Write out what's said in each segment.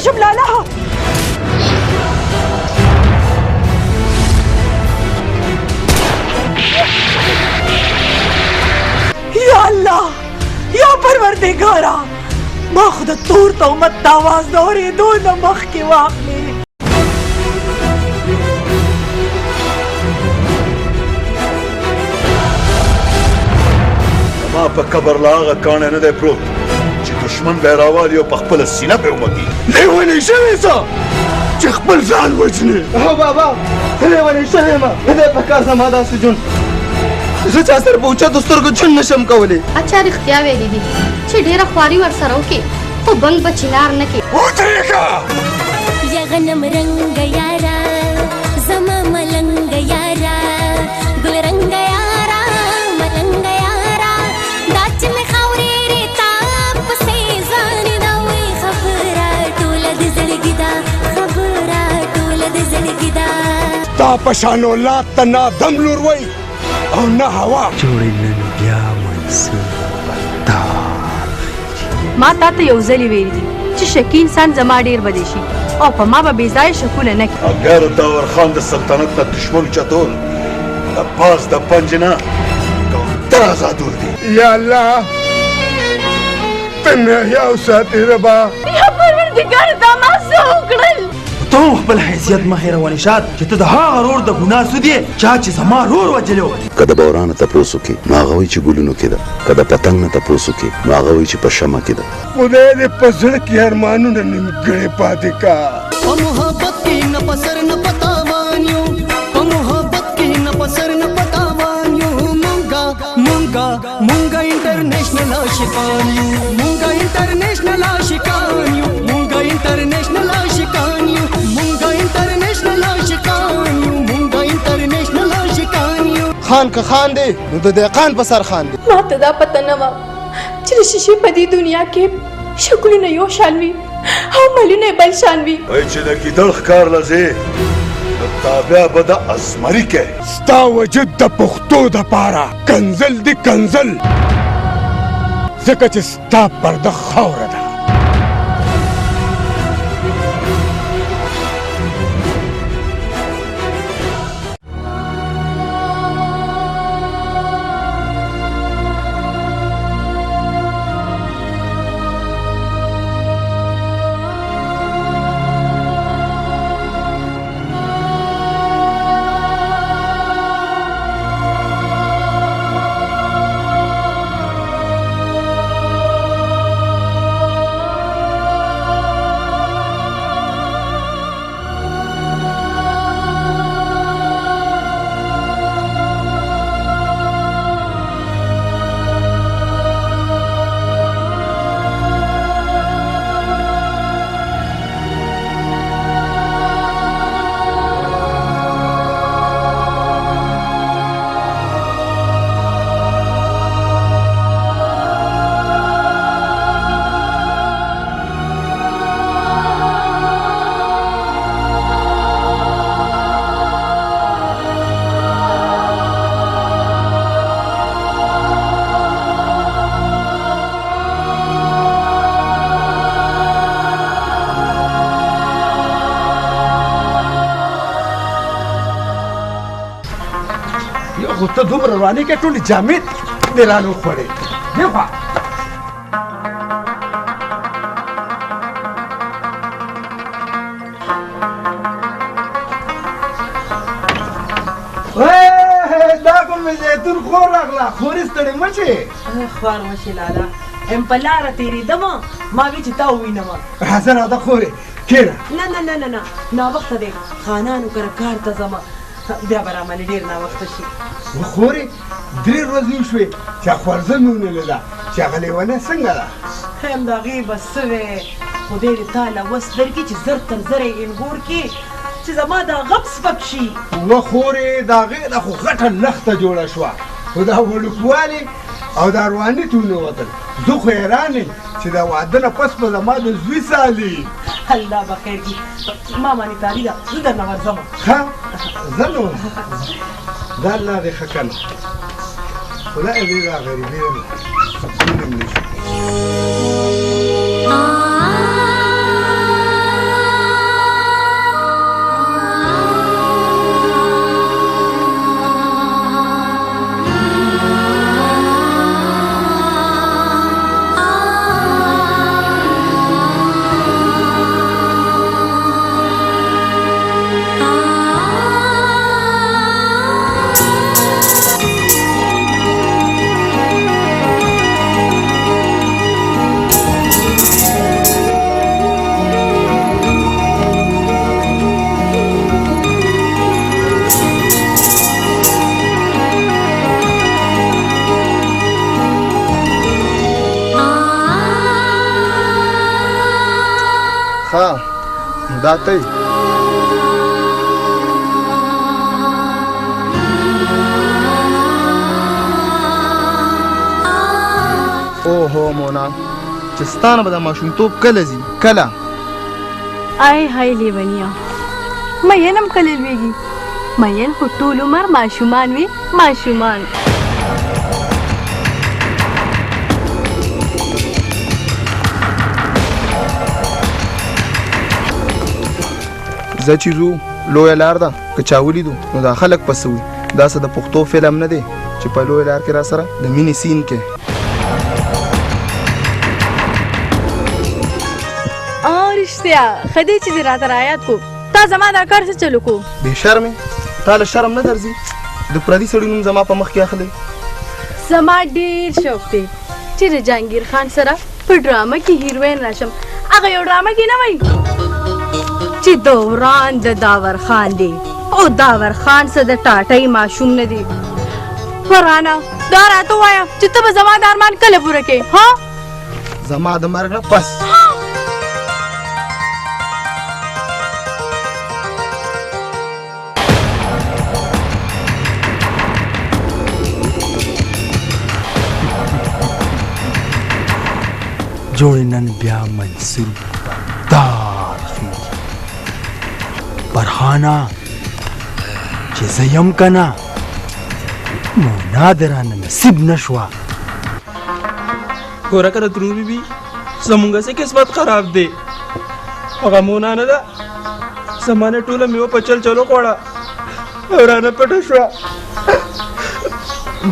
شم لالا. یا الله، یا پروردګارا، ما خو د تور تهمت د اواز د اورېدو نه مخکې واخلې. زما په قبر لا هغه کاڼی نه دی پروت چې دښمن به یې راوالي او په خپله سینه به یې ومږي. لیونی شوې څه چې خپل ځان وژنې؟ هو بابا، زه لیونی شوی یم. نه دی په کار زما داسې ژوند. زه چا سره په اوچتو سترګو ژوند نه شم کولی. اچا رښتیا ویلي دي چې ډېره خواري ورسره وکړي خو بنګ به چینار نه کړي. ودرېږه! یا غنم رنګ یارا، زما ملنګ یارا، ګل رنګ یارا، ملنګ یارا، دا چې مې خاورې ریتا پسې ځان دا وي خبره ټوله د زړګي ده، خبره ټوله د زړګي ده. ستا په شان اولاد ته نه دم لور وایي او نه هوا. جوړې نن بیا منصور په تار خیژي. ما تا ته یو ځلې ویلي دي چې شکي انسان زما ډېر بدی شي او په ما به بې ځایه شکونه نه کوي. اګر داور خان د سلطنت نه دښمن چتول د پاس د پنجې نه کوتر ازادول دي. یا الله، ته مې حیا وساتې ربا. یا پروردګار، دا ما څه وکړل؟ ته هم خپل حیثیت مه هېروه نشاط، چې ته د هغه رور د ګناه سود یې چا چې زما رور وژلی و. که د بورا نه تپوس وکړې نو هغه وایي چې ګلونو کې ده، که د پتنګ نه تپوس وکړې نو هغه وایي چې په شمع کې ده. خدای دې په زړه کې ارمانونه نیمګړي پاتې کا. په محبت کې نه په سر نه په تاوان یو، په محبت کې نه په سر نه په تاوان یو. مونږه مونږه مونږه انټرنیشنل عاشقان یو، مونږه انټرنیشنل عاشقان یو، مونږه انټرنیشنل عاشقان یو، مونږه انټرنیشنل عاشقان یو، مونږه انټرنیشنل عاشقان یو. خان که خان دی نو د دهقان په سر خان دی. ما ته دا پته نه وه چې د شیشې په دې دنیا کې شکلونه یو شان وي او ملونه یې بل شان وي. وایي چې د ګیدړ ښکار له ځې نو تابیا به د ازمري کوې. ستا وجود د پښتو دپاره کنځل دي کنځل، ځکه چې ستا پرده خاوره ده. یو خو ته دومره روانې کې ټولې جامې دې رانه وخوړې. دې خوا دا کوم مې زیتون خور راغله. خورې ستړې مه شې. خوار مه شې لالا، ام په لاره تېرېدم ما وی چې تا ووینم. راځه راځه خورې، کښېنه. نه نه نه نه نه، ناوخته دی، خانانو کره کار ته ځم، بیا به راباندې ډېر ناوخته شي. خورې درې ورځې وشوې چې خورزه مې ونه لیده، چې هغه لیونی څنګه ده؟ هم د هغې به څه وی، خدای دې تا له وس درکړي چې زر تر زره یې انګور کړي چې زما دا غم سپک شي. وه خورې، د هغې نه خو غټه لښته جوړه شوه، خو دا وړوکوالی او دا رواني ته ونه وتل. زه خو حیران یم چې د واده نه پس به زما د زوی سالي. الله به خیر کړي، ما باندې تاري ده، زه درنه ورځم. ښه ځه نو، دا الله دې ښه که نه، خدای دې دا غریبي نه سکون هم نه شي. ښه دا ته یې. اوهو مونا، چې ستا نه به دا ماشومتوب کله ځي کله؟ آی های لیونیا، مین هم کله لویږي؟ مین خو ټول عمر ماشومان وي، ماشومان. زه چې ځو لویه لار ده، که چا ولیدو نو دا خلک په څه وي. دا څه د پښتو فلم نه دی چې په لویه لار کې را سره د مینې سین کې. رښتیا ښه دی چې دې راته رایاد کو. تا زما دا کار څه چلو کو؟ بې شرمې، تا له شرم نه درځي د پردي سړي نوم زما په مخ کې اخلې؟ زما ډېر شوق دی چې د جهانګیر خان سره په ډرامه کې هیروین راشم. هغه یو ډرامه کې نه وایي چې دوران د داور خان دی او داور خان څه د ټاټۍ ماشوم نه دی. فرانه دا راته ووایه چې ته به زما د ارمان کله پوره کړې؟ ها زما د مرګ نه پس. جوړې نن بیا منصور دار خېږي. برخانه چې زه یم که نه، مونا دې رانه نصیب نه شوه. ګوره که نه ترور بي بي، زمونږ څه قسمت خراب دی. هغه مونا نه ده، زما نه ټوله میوه په چل چل وخوړه او رانه پټه شوه.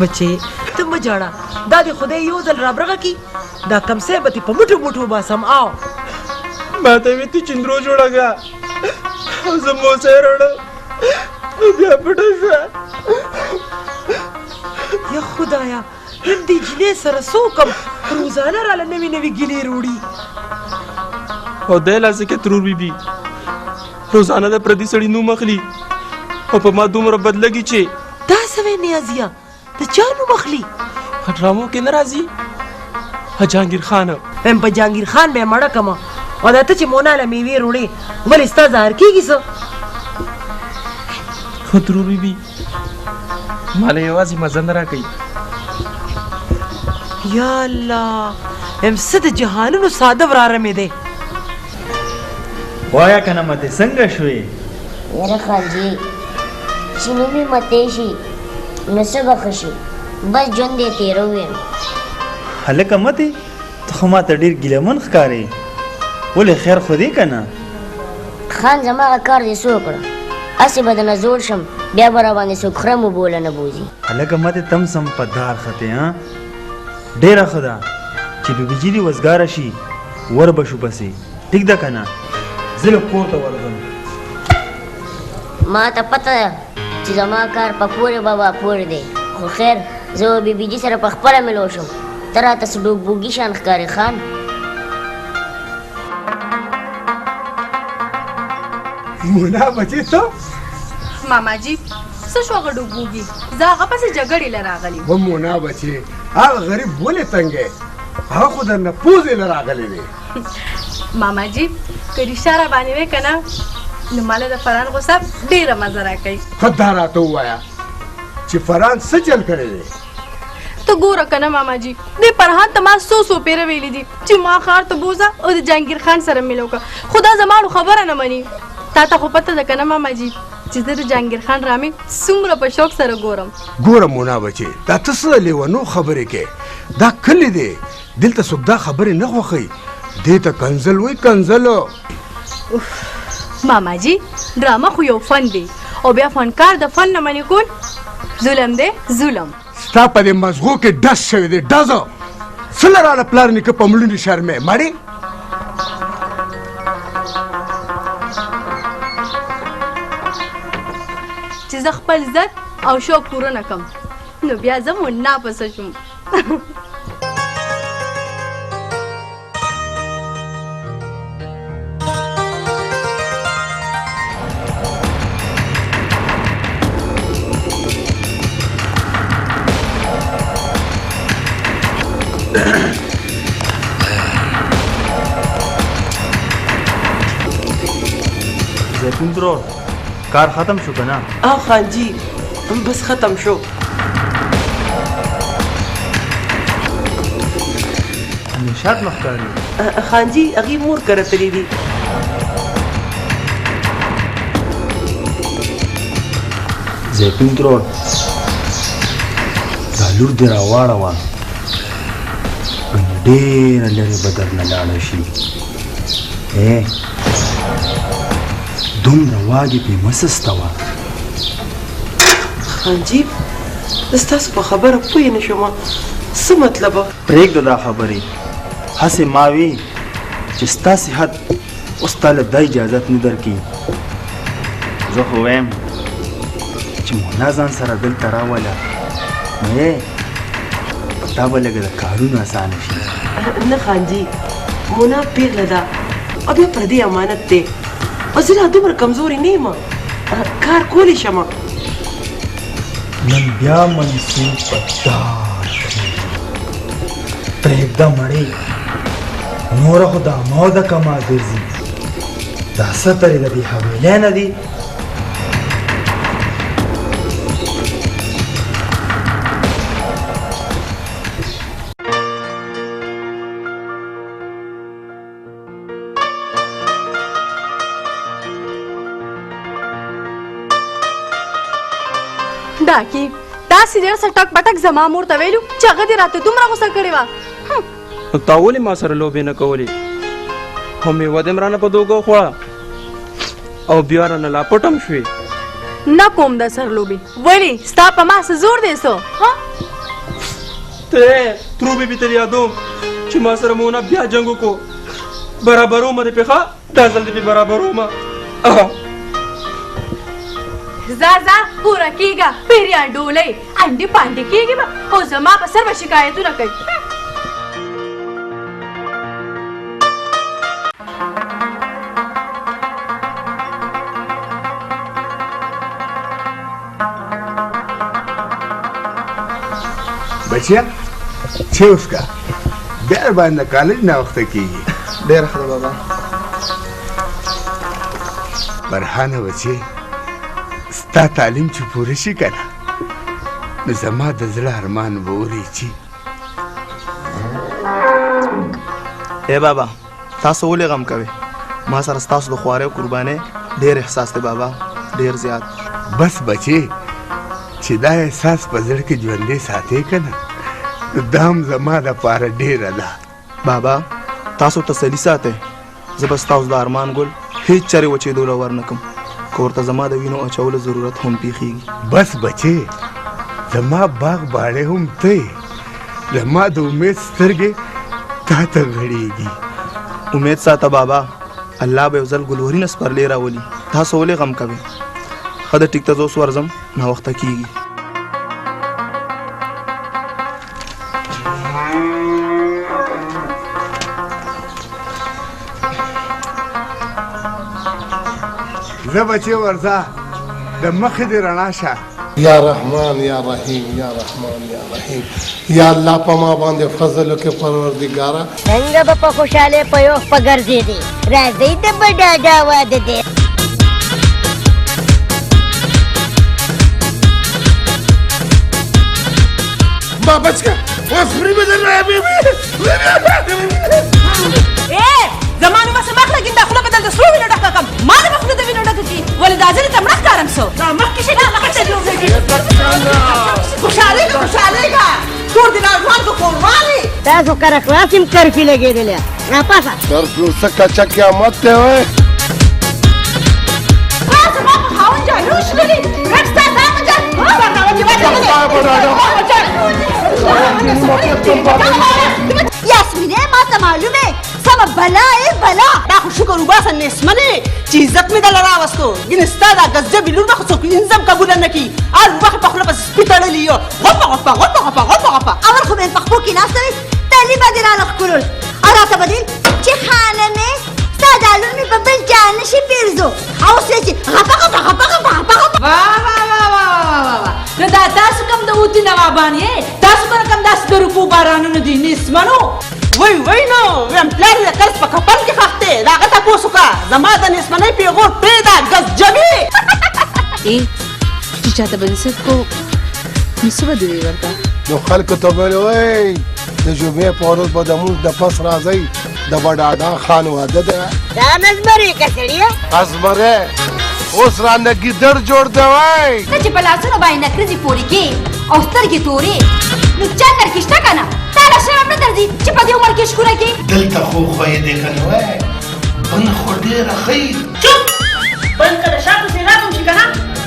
بچې ته مه ژاړه، دا دې خدای یو ځل رابرغه کړي، دا کمسۍ به دې په مټو مټو وباسم. آو ما ته وې ته چندرو جوړه کړه او زه موسی راوړم، بیا پټه شوه. یا خدایا، نن دې جینۍ سره څه وکړم؟ روزانه راله نوې نوې ګیلې راوړي. او دی لا ځکه ترور بي بي روزانه د پردي سړي نوم اخلي او په ما دومره بد لګي چې دا څه وایې نیازیه، د چا نوم اخلي؟ په ډرامو کې نه راځي جهانګیر خان. وایم په جهانګیر خان به یې مړه کړم. او دا ته چې مونا له میوې روړې ولې ستا زهر کېږي څه؟ خو ترور بي بي ما له یوازې مزه نه راکوي. یا الله، وایم څه د جهانونو ساده وراره مې دی. وایه که نه متې څنګه شوې؟ یاره خانجي چې نوم یې متې شي نو څه به ښه شي، بس ژوند یې تېروم. هلکه متې، ته خو ماته ډېر ګیلهمن ښکارې، ولې خیر خو دی که نه؟ خان زما هغه کار دې څه وکړه، هسې به درنه زوړ شم، بیا به راباندې څوک خره مو بوله نه بوځي. هلکه متې تم سم په دار ختې، ها ډېره ښه ده چې بي بي جي دې وزګاره شي ور به شو پسې، ټیک ده که نه؟ زه لږ کور ته ورځم. ما ته پته ده چې زما کار په پورې بابا پورې دی، خو خیر زه به بي بي جي سره په خپله ملو شم. ته راته څه ډوب بوګي شان ښکارې خان. مونا بچې ته؟ ماما جي څه شو هغه ډوب بوګي؟ زه هغه پسې جګړې له راغلې. و مونا بچې، هغه غریب ولې تنګی؟ هغه خو درنه پوزې له راغلی دی. ماما جي که رښتیا را باندې وې که نه نو ماله د فران غوسه ډېره مزه راکوي. ښه دا راته ووایه چې فران څه چل کړی دی؟ ته ګوره که نه ماما جي، دې فرهان ته ما څو څو پېره ویلي دي چې ما ښار ته بوځه او د جهانګیر خان سره مینه وکړه، خو دا زما خبره نه مني. تا ته خو پته ده که نه ماما جي چې زه د جهانګیر خان ډرامې څومره په شوق سره ګورم. ګوره مونا بچې، دا ته څه لیونو خبرې کوې؟ دا کلی دی، دلته څوک دا خبرې نه خوښوي، دې ته کنځل وایي کنځل. ماما جي ډرامه خو یو فن دی، او بیا فنکار د فن نه منې کول ظلم دی ظلم. ستا په دې مزغو کې ډز شوی دی ډز. څه له راله پلار نیکه په مړینې شرمې مړې؟ چې زه خپل عزت او شوق پوره نه کړم نو بیا زه منا په څه شم. زیتون ترور کار ختم شو که نه؟ او خان جي بس ختم شو. نشاط نه ښکاري. خان جي هغې مور کره تللي دي. زیتون ترور دا لور دې راواړوه، ګنې ډېره لرې به درنه لاړه شي. ای دومره واګې پرې مه سستوه. خان جي زه ستاسو په خبره پوه نه شوم، څه مطلب؟ پرېږده دا خبرې، هسې ما وی چې ستا صحت اوس تا له دا اجازت نه درکوي. زه خو وایم چې مولا ځان سره دلته راوله، نو یې په تا به لږه د کارونو اسانه شي. نه خان جي، مونا پیغله ده او بیا پردی امانت دی، او زه لا دومره کمزورې نه یم، کار کولی شم. نن بیا منصور په دار خېږي. پرېږده مړې، نوره خو دا موده کما ګرځي. دا سترې د دې حویلۍ نه دي. ډاکي داسې ډېر څه ټک پټک زما مور ته ویلو چې هغه دې راته دومره غوسه کړې وه. نو تا ولې ما سره لوبې نه کولې؟ خو مېوه دې هم رانه په دوګه وخوړه او بیا رانه لا پټ هم شوې. نه کوم د سر لوبې. ولې ستا په ما څه زور دی څه؟ ها ته ترو بي بي ته یادوم چې ما سره مونا بیا جنګ وکړو، برابرومه دې پې، ښه دا ځل دې پې برابرومه. ځه ځه پوره کېږه پیریان ډولۍ انډې پانډې کېږي به او زما په سر به شکایتونه کوي. بچیا چې وڅکه، بیا باندې کالج ناوخته کېږي. ډېره ښه ده بابا. برهانه بچې، ستا تعلیم چې پوره شي که نه، نو زما د زړه ارمان به ورېچي. ای بابا تاسو ولې غم کوئ؟ ما سره ستاسو د خوارۍ او قربانۍ ډېر احساس دی بابا، ډېر زیات. بس بچې، چې دا احساس په زړه کې ژوندی ساتې که نه، نو دا هم زما دپاره ډېره ده. بابا تاسو تسلي ساتئ، زه به ستاسو د ارمان ګل هېڅ چېرې وچېدو له ورنه کړم، که ورته زما د وینو اچولو ضرورت هم پېښېږي. بس بچې، زما باغ باړې هم ته یې، زما د امید سترګې تا ته غړېږي. امید ساته بابا، الله به یو ځل ګلورینه سپرلې راولي. تاسو ولې غم کوئ؟ ښه ده ټیک ته زه اوس ورځم، ناوخته کېږي. زه بچې ورځه، د مخې دې رڼا شه. یا رحمان یا رحیم، یا رحمان یا رحیم، یا الله په ما باندې فضل وکړې پروردګاره. څنګه به په خوشحالۍ په یو خپه ګرځېدې؟ راځئ د بډاډا واده دی. ما بچ که اوس خوري به درنه. زما نوم څه مخ لګین، دا خوله به دلته سرو وینو ډکه کړم. ما دې به خوله د وینو ډکه کړي، ولې دا ځلې ته مړه ښکارم څه؟ دا مخکې شي، دا مخکې جوړ دی. خوشحالېږه خوشحالېږه، کور دې لا ځوان که کوروالی. تاسو کره خلاص یم، کرفي لګېدلی راپاسه. کرفیو څه کچه قیامت دی وای. زما په خاوند جالو شلولي، غټ ستا دا مجال. یاسمینه ما ته معلومه سمه بلا یې بلا. دا خو شکر وباسه نیسمنې چې عزت مې دله راوستو، ګینې ستا دا ګزجبې لور به خو څوک انځم قبوله نه کړي. هر وخت په خوله پسې سپي تړلي یو، غپه غپه غپه غپه غپه غپه. اول خو به یې په خپو کې ناسته وې، تلي به دې راله ښکلول او راته به دې چې خانمې ستا دا لور مې په بل چا نه شي پیرزو، او اوس یې چې غپه غپه غپه غپه غپه غپه. واه واه واه واه واه واه واه، نو دا تاسو کوم د اوتي نوابان یې؟ تاسو کره کوم داسې د روپو بارانونه دي نیسمنو؟ وای وای نو ویم پلار یې د قرض په کفن کې ښخ دی. دی د هغه تپوس وکړه. زما د نسمنۍ پیغور پرېږده ګزجوي. ای چې چاته به دې څه کو نو څه به دې وي ورته؟ نو خلکو ته به وایي د جمعې په ورځ به د مونږ د پس راځئ، د بډاډا خان واده ده. دا ازمرې که سړیه؟ ازمرې اوس رانه ګیدړ جوړ دی وای. ته چې په لاسونو باندې نکریزې پورې کې او سترګې تورې نو چکر کې شته که نه؟ تا له شرم نه درځي چې په دې عمر کې شکونه کې؟ دلته خو ښویېدې که نه وای بن خو ډېره ښه یي. چوپ بن که د شاتو سېلاب هم شي که نه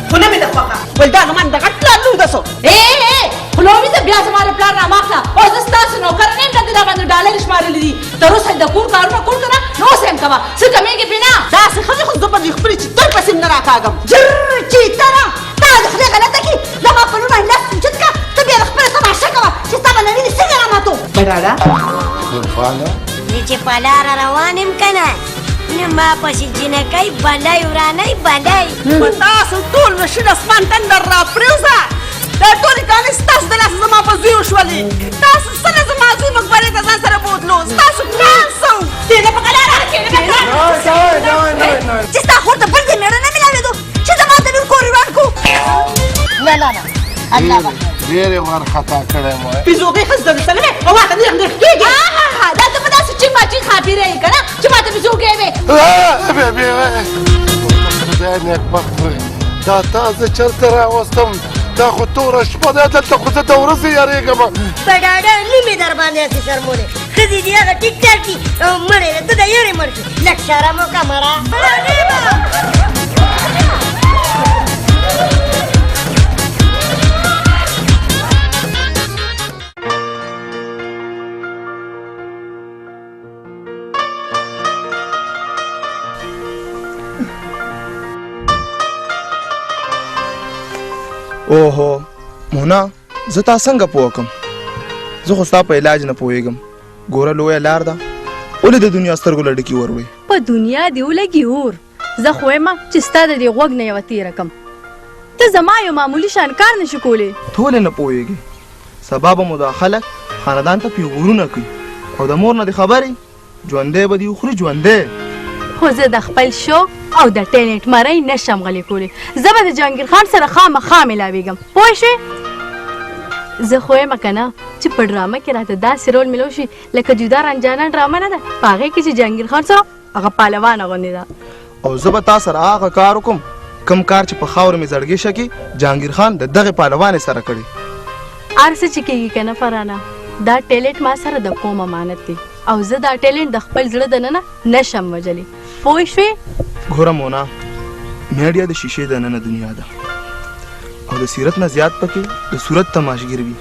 خو نه مې ده خوښه. ول دا زما د غټ پلار لور ده څو. ای ای خوله ووینځه بیا زما له پلار راماخله. او زه ستاسو نوکره نه یم، دلته راباندې ډالرې شمارلې دي. تر اوسه یې د کور کارونه کول که نه نو اوس یې هم کوه، څه کمېږي پرې نه. داسې ښځې خو زه په دې خپلې چیتر پسې هم نه راکاږم. جر چیتره تا د خولې غلطه کړي، زما په لور باندې لاس اوچت کړه، ته بیا له خپله تماشه کوه چې ستا به نړۍ دې څنګه راماتوم. بډاډه عرفانه زه چې په لاره روان یم که نه نو ما پسې جینکۍ بلۍ ورانۍ بلۍ. په تاسو ټول له شین اسمان تندر راپرېوځه. دا ټولې کالې ستاسو د لاسه زما په زوی وشولې. تاسو څه له زما زوی مقبرې ته ځان سره بوتلو؟ ستاسو کار څه و؟ کښېنه په قلاره، کښېنه په قلاره. چې ستا خور ته بل ځای مېړه نه میلاوېدو چې زما د لور کور یې وران کړو. نه نه نه الله به ډېر یې وارخطا کړی یم. پیزوګۍ ښځې ته د سلمې او ماته نېغ نېغ کېږي. ها دا ته په داسې چینګ ماچینګ ښاپېری یې که نه چې ماته پیزوګۍ وې. خدای نېکبخت وي دا تا زه چېرته راوستم؟ دا خو توره شپه ده، دلته خو زه د ورځې یارېږم. په ډاډه نیمې در باندې هسې شرمولې ښځې دي هغه ټیک ټاک دي او مړې ده، ته د یرې مړ شې. لږ شرم وکړه مړه. اوهو مونا زه تا څنګه پوه کم؟ زه خو ستا په علاج نه پوهېږم. ګوره لویه لار ده، ولې د دنیا سترګو له ډکي وروړې؟ په دنیا دې ولګي اور. زه خو وایم چې ستا د دې غوږ نه یوه تېره کم. ته زما یو معمولي شان کار نشي کولی. ته ولې نه پوهېږې؟ سبا به مو دا خلک خاندان ته پیغورونه کوي او د مور نه دې خبرې ژوندی به دې وخوري ژوندی. خو زه د خپل شوق او د ټیلنټ مرۍ نه شم غلې کولی. زه به د جهانګیر خان سره خامخا میلاویږم، پوه شوې؟ زه خو وایم که نه چې په ډرامه کې راته داسې رول میلاو شي لکه جدا رنجانه ډرامه نه ده، په هغې کې چې جهانګیر خان سره هغه پهلوانه غوندې ده. او زه به تا سره هغه کار وکړم کوم کار چې په خاورې مې زړګې شکې جهانګیر خان د دغې پهلوانې سره کړی. هر څه چې کېږي که نه فرانه، دا ټیلنټ ما سره د قوم امانت دی او زه دا ټیلنټ د خپل زړه دننه نه شم وژلی، پوه شوې؟ ګوره مونا، میډیا د شیشې دننه دنیا ده او د سیرت نه زیات پکې د صورت تماشګیر وي.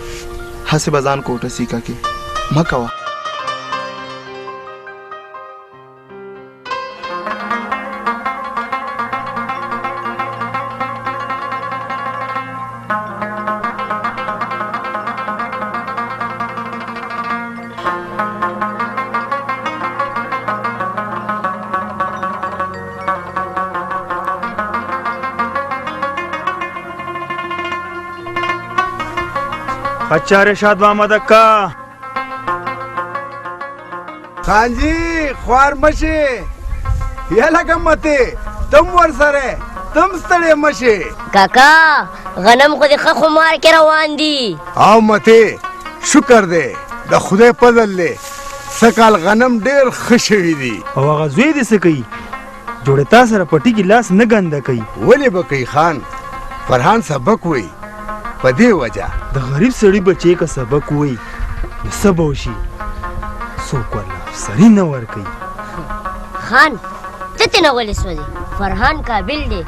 هسې به ځان کوټه سیکه کې مه کوه. اچھا رشاد محمد اکا خانجی خوار مشي یلا کمته تم ور سره تم ستړی مشي. کاکا غنم خو دې ښه خمار کې روان دي. او مته شکر دی د خدای فضل دی، سږکال غنم ډېر ښه شوي دي. او هغه زوی دې څه کوي؟ جوړې تا سره پټي کې لاس نه ګنده کوي. ولې به کوي خان؟ فرهان سبق وایي په دې وجه. د غریب سړي بچی که سبق وایي نو څه به وشي؟ څوک ورله افسري نه ورکوي. خان ته ترې نه ولې سوځې؟ فرهان قابل دی،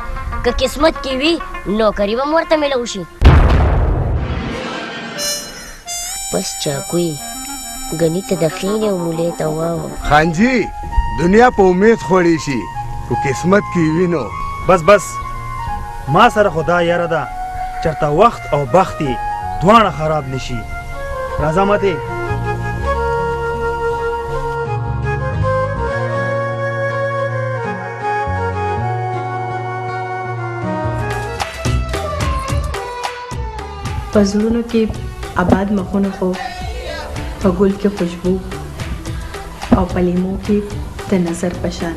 که قسمت کې وي نوکري به هم ورته میلاو شي. بس چاکوی ګني ته د خېنې او مولې ته واوه. خانجي دنیا په امید خوړې شي خو قسمت کې وي نو. بس بس ما سره خو دا یاره ده چېرته وخت او بخت یې دواړه خراب نشي. راځه متې. په زړونو کې آباد مخونه خو په ګل کې خوشبو، او په لیمو کې د نظر په شان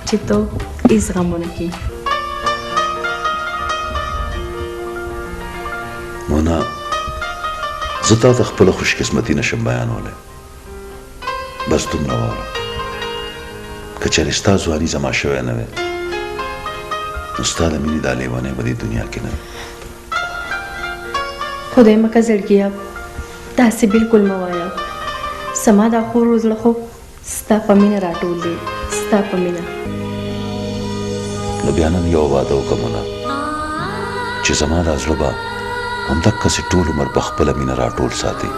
چې ته هیڅ غم ونه کړې. مونا، زه تا ته خپله خوشقسمتي نه شم بیانولی، بس دومره واوره، که چېرې ستا ځواني زما شوی نه وی نو ستا د مینې دا لیونی به دې دنیا کې نه وی. خدای مه که زړګیه، داسې بلکل مه وایه، زما دا خور زړه خو ستا په مینه راټول دی، ستا په مینه. نو بیا نن یوه وعده وکړه مونا، چې زما دا زړه به همدقسې ټول عمر په خپله مینه راټول ساتې،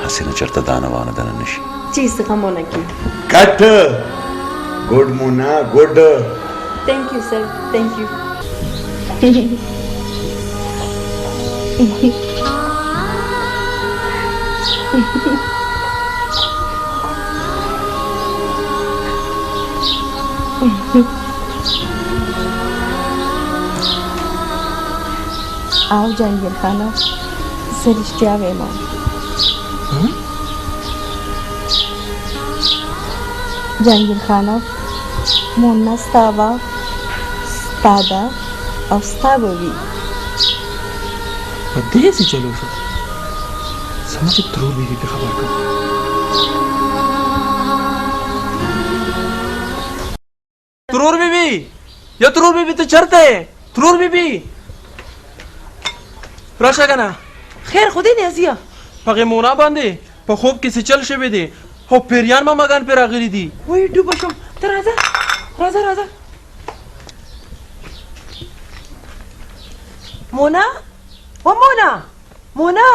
هسې نه چېرته دانه وانه دنه نه شي. چې هېڅ غم ونه کړې. کټ ګوډ مونا ګوډ. ثانک یو سر، ثانک یو. او جهانګیر خانه، زه رښتیا وایم. جهانګیر خانه، مونا ستا وه، ستا ده او ستا به وي. په دې څه چلو شو؟ زما چې ترور بیبي پې خبر کړم. ترور بیبي، یا ترور بیبي، ته چېرته یې؟ ترور بیبي، راشه که نه. خیر خو دی نیازیه؟ په هغې مونا باندې په خوب کې څه چل شوی دی او پیریان ماماګان پرې راغلي دي. وای ډوبه شوم، ته راځه راځه راځه. مونا، و مونا، مونا،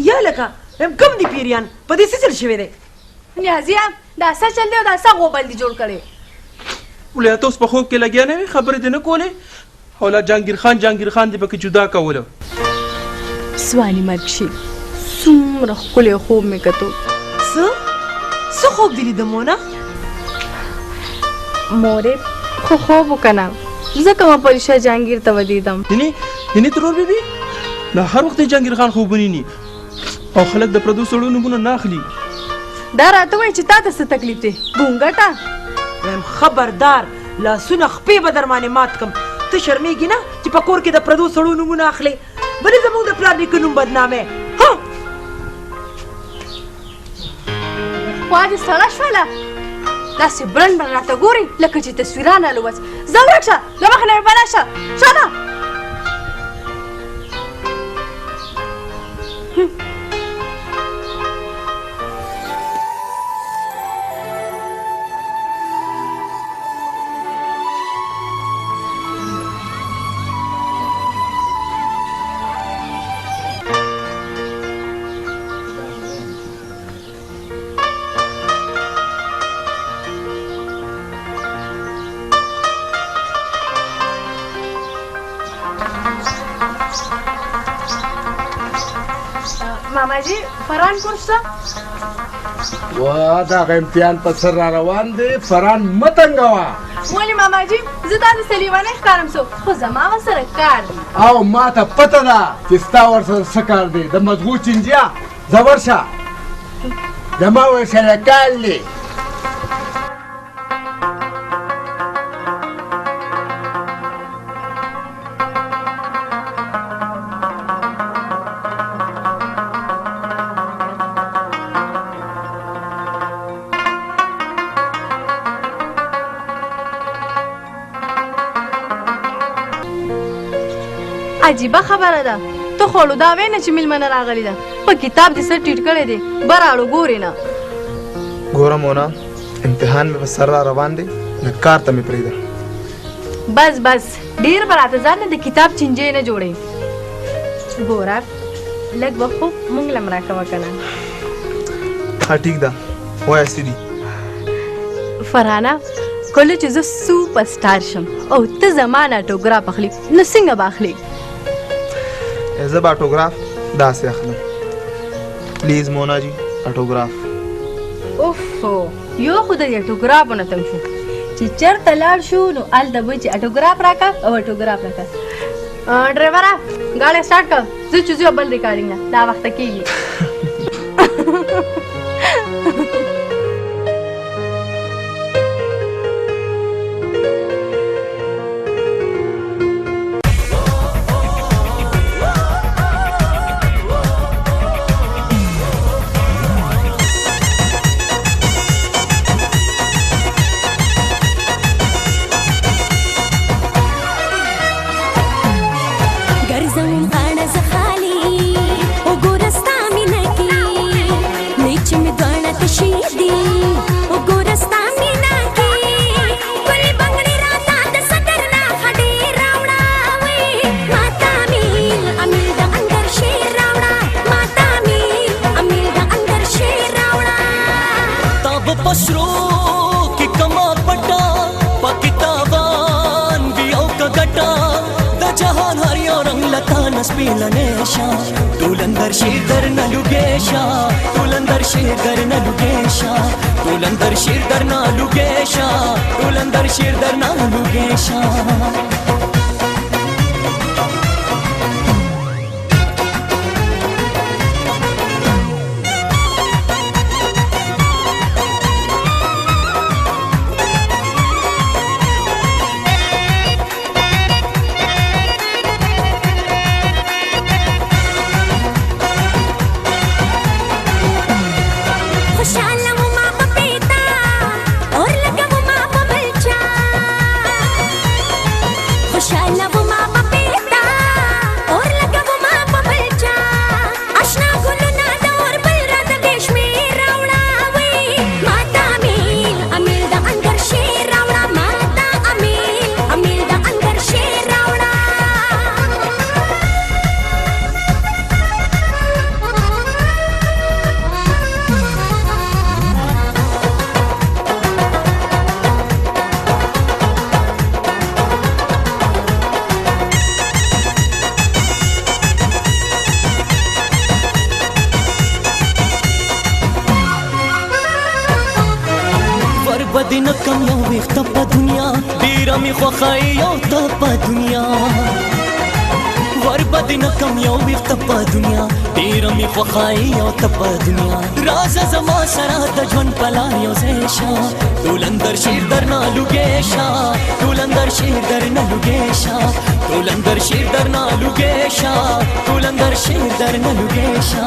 یا لکه وایم کوم دي پیریان؟ په دې څه چل شوی دی؟ نیازیه، دا څه چل دی او دا څه غوبل دي جوړ کړی؟ ولې ته اوس په خوب کې لګیا نه وې، خبرې دې نه کولې او لا جهانګیر خان جهانګیر خان دې پکې جدا کولو. ځواني مرګ شي، څومره ښکلی خوب مې کتو. څه څه خوب دې لیده مونا؟ مورې خو خوب وکنه، ځکه ما پریشا جهانګیر ته ودیدم. یعنی یعنی ترور بیبي، دا هر وخت د جهانګیر خان خوبونه نی او خلک د پردو سړو نومونه نه اخلي. دا راته وایي چې تا ته څه تکلیف دی بونګټه؟ وایم خبردار، لاسونه خپې به در باندې مات کم. ته شرمېږي نه چې په کور کې د پردو سړو نومونه اخلې؟ ولې زموږ د پلار نیکه نوم بدنامې؟ ها خوا دې سړه شوله، داسې برن برن راته ګوري لکه چې تصویران الوځ. ځه ورک شه له مخې نه مې پناه شه، شه. ماما جی، فران کور شته؟ وا دا امتحان په سر را روان دی، فران مه تنګوه. ولې ماما جی؟ زه تاسو ته لیونی ښکارم څو، خو زما ورسره کار دی. او ما ته پته ده چې ستا ورسره څه کار دی. د مزغو چینجیا، ځه ورشه، زما ورسره کار دی. عجیبه خبره ده، ته خو دا وینه چې میلمنه راغلې ده، په کتاب دې سر ټیټ کړی دی، براړو ګورې نه. ګوره مونا، امتحان مې په سر را روان دی، نه کار ته مې پرېږده. بس بس، ډېر به راته ځان نه د کتاب چینجی نه جوړوي. ګوره لږ وخت خو موږ له هم راکوه که نه. ښه ټیک ده، وایه څه دي؟ فرحانه، کله چې زه سوپر سټار شم او ته زما نه اټوګراف اخلي نو څنګه به اخلي؟ زه به اټوګراف داسې اخلم. پلیز مونا جی، اټوګراف. اوف، یو خو د اټوګرافو نه تنګ شو، چې چېرته لاړ شو نو هلته به چې اټوګراف راکړه او اټوګراف راکړه. ډرایوره، ګاډی سټارټ کړه، زه چې ځو بل ریکارډینګ نه دا وخته کېږي. تشې دي وګوره ستا مینه کې ګلې بنګړي راته د صدر نه ښه ډېر راوړه وې ماته امیل امیل د انګر شعر راوړه ماته امیل امیل د انګر شعر راوړه تا به په سرو کې کما پټه پکې تاوان وي او که ګټه د جهان هر یو رنګ له تا نه سپېلنی شه ټول اندر شعر درنه لوګی شه ټول اندر شعر درنه لوګی شه ټول اندر شعر درنه لوګی شه ټول اندر شعر درنه لوګی شه. خوشحاله وم په پیتا اور لګوم ما په بل چا خوشحاله وم په پیتا اور لګوم ما په بل چا اشنا ګلونه د اور بل راته بې شمېر راوړه وې ماته امیل امیل د انګر شعر راوړه ماته امیل امیل د انګر شعر راوړه. ور به دې نه کم یو ویښته په دنیا ډېره مې خوښه یې یو ته په دنیا ور به دې نه کم یو ویښته په دنیا ډېره مې خوښه یې یو ته په دنیا راځه زما سره د ژوند په لار یو ځای شه ټول اندر شعر درنه لوګی شه ټول اندر شعر درنه لوګی شه ټول اندر شعر درنه لوګی شه ټول اندر شعر درنه لوګی شه.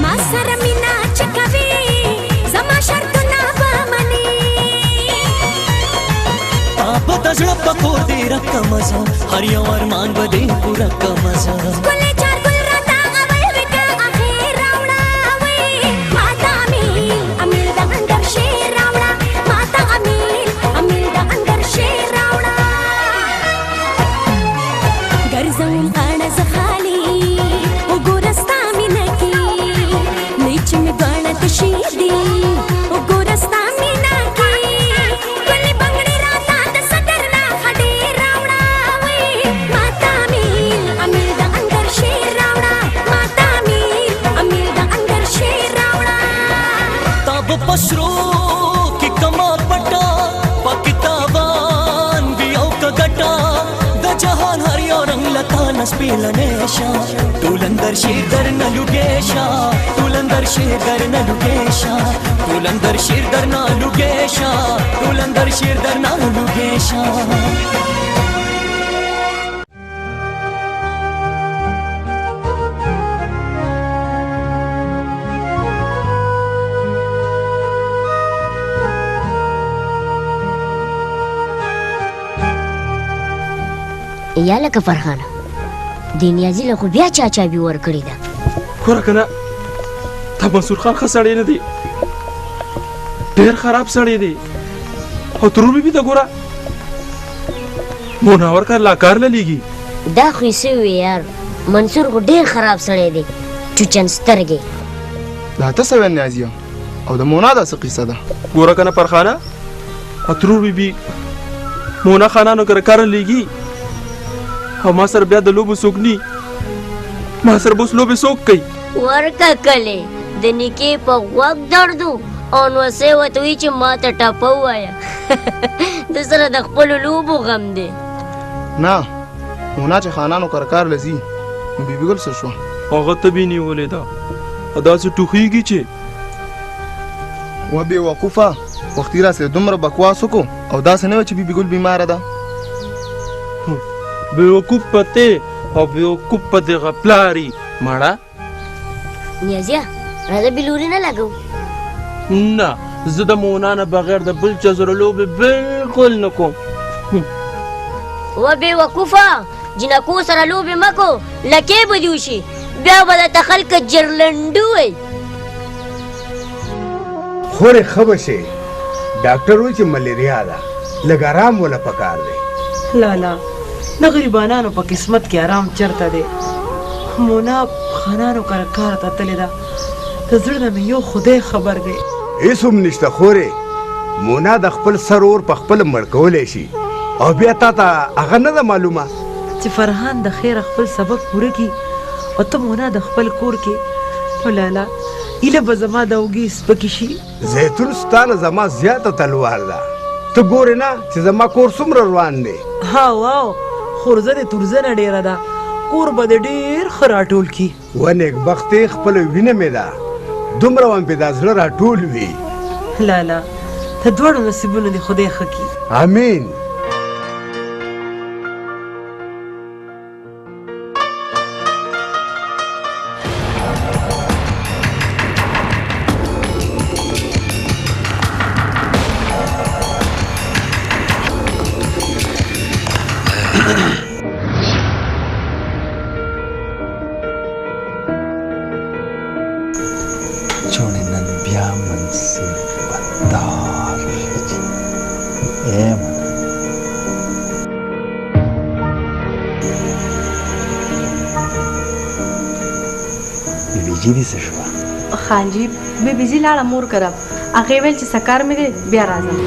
ما سره مینه چې کوي زما شرطونه به مني تا به د زړه په کور دې رقمه زه هر یو ارمان به دې پوره کمه زه ښکلی چار ګل راته اول وي که اخر راوړه وې ماته امیل امیل د انګر شعر راوړه ماته امیل امیل د انګر شعر راوړه ګرځوم غاړه زه خالي وګوره ستا مینه کې لوی چې مې دواړه تشې دي وګوره ستا مینه کې ګلې بنګړي راته د صدر نه ښه ډېر راوړه وې ماته امیل امیل د انګر شعر راوړه ماته امیل امیل د انګر شعر راوړه. تا به په سرو کې کما پټه پکې تاوان وي او که ګټه د جهان هر یو رنګ له تا نه سپېلنی شه ټول اندر شعر درنه لوګی شه ټول اندر شعر درنه لوګی شه ټول اندر شعر درنه لوګی شه ټول اندر شعر درنه لوګی شه. یا لکه فرخانه دې نیازي له خو بیا چا چابي ورکړې ده. ګوره که نه دا منصور خان ښه سړی نه دی، ډېر خراب سړی دی. او ترور بي بي ته ګوره منور کار لا کار نه لیږي. دا خو یې څه ووې یار، منصور خو ډېر خراب سړی دی، چوچن سترګې. دا ته څه وایې نیازیه؟ او د مونا دا څه قصه ده؟ ګوره که نه پرخانه، ترور بي بي مونا خانانو کره کار لیږي او ما سره بیا د لوبو څوک نی، ما سره به اوس لوبې څوک کوي؟ ورکه کلې د نیکې په غوږ دردو او نوسې ورته وایي چې ما ته ټپه ووایه. د سره د خپلو لوبو غم دی. نه مونا چې خانانو کره کار له ځي نو بي بي ګل څه شوه؟ هغه تبې نیولې ده او داسې ټوخېږي چې وه بې وقوفه، وختي راسره دومره بکواس وکړو او داسې نه وه چې بي بي ګل بیماره ده. بېوقوف به ته او بېوقوف به دغه پلار وي مړه. نیازیه راځه بلوري نه لګو. نه، زه د مونا نه بغیر د بل چا سره لوبې بالکل نه کوم. و بېوقوفه، جینکو سره لوبې مه کو، لکې به دې وشي، بیا به درته خلک جرلنډو وایي. خورې ښه به شې، ډاکټر وایي چې ملیریا ده، لږ ارام وله پکار دی. لالا، د غریبانانو په قسمت کې ارام چرته دی؟ مونا خانانو کره کار ته تللې ده، د زړه نه مې یو خدای خبر دی. هېڅ هم نشته خورې، مونا د خپل سر اور په خپله مړ کولی شي، او بیا تا ته هغه نه ده معلومه چې فرهان د خیره خپل سبق پوره کړي او ته مونا د خپل کور کې. نو لالا، هیله به زما د اوږې سپکې شي. زیتون ستا نه زما زیاته تلوار ده، ته ګورې نه چې زما کور څومره روان دی. ها واو، خورزه دې تورزه نه ډېره ده، کور به دې ډېر ښه راټول کړي. و نېکبختې، خپله وینه مې ده، دومره به مې دا زړه راټول وي. لالا، د دواړو نصیبونه دې خدای ښه کړي. امین. چونې نن بیا منصور بدار خېږي. ای منه بي بي جي دې څه شوه؟ خان جي، بي بي جي لاړه مور کره، هغې ویل چې څه کار مې دی بیا راځم.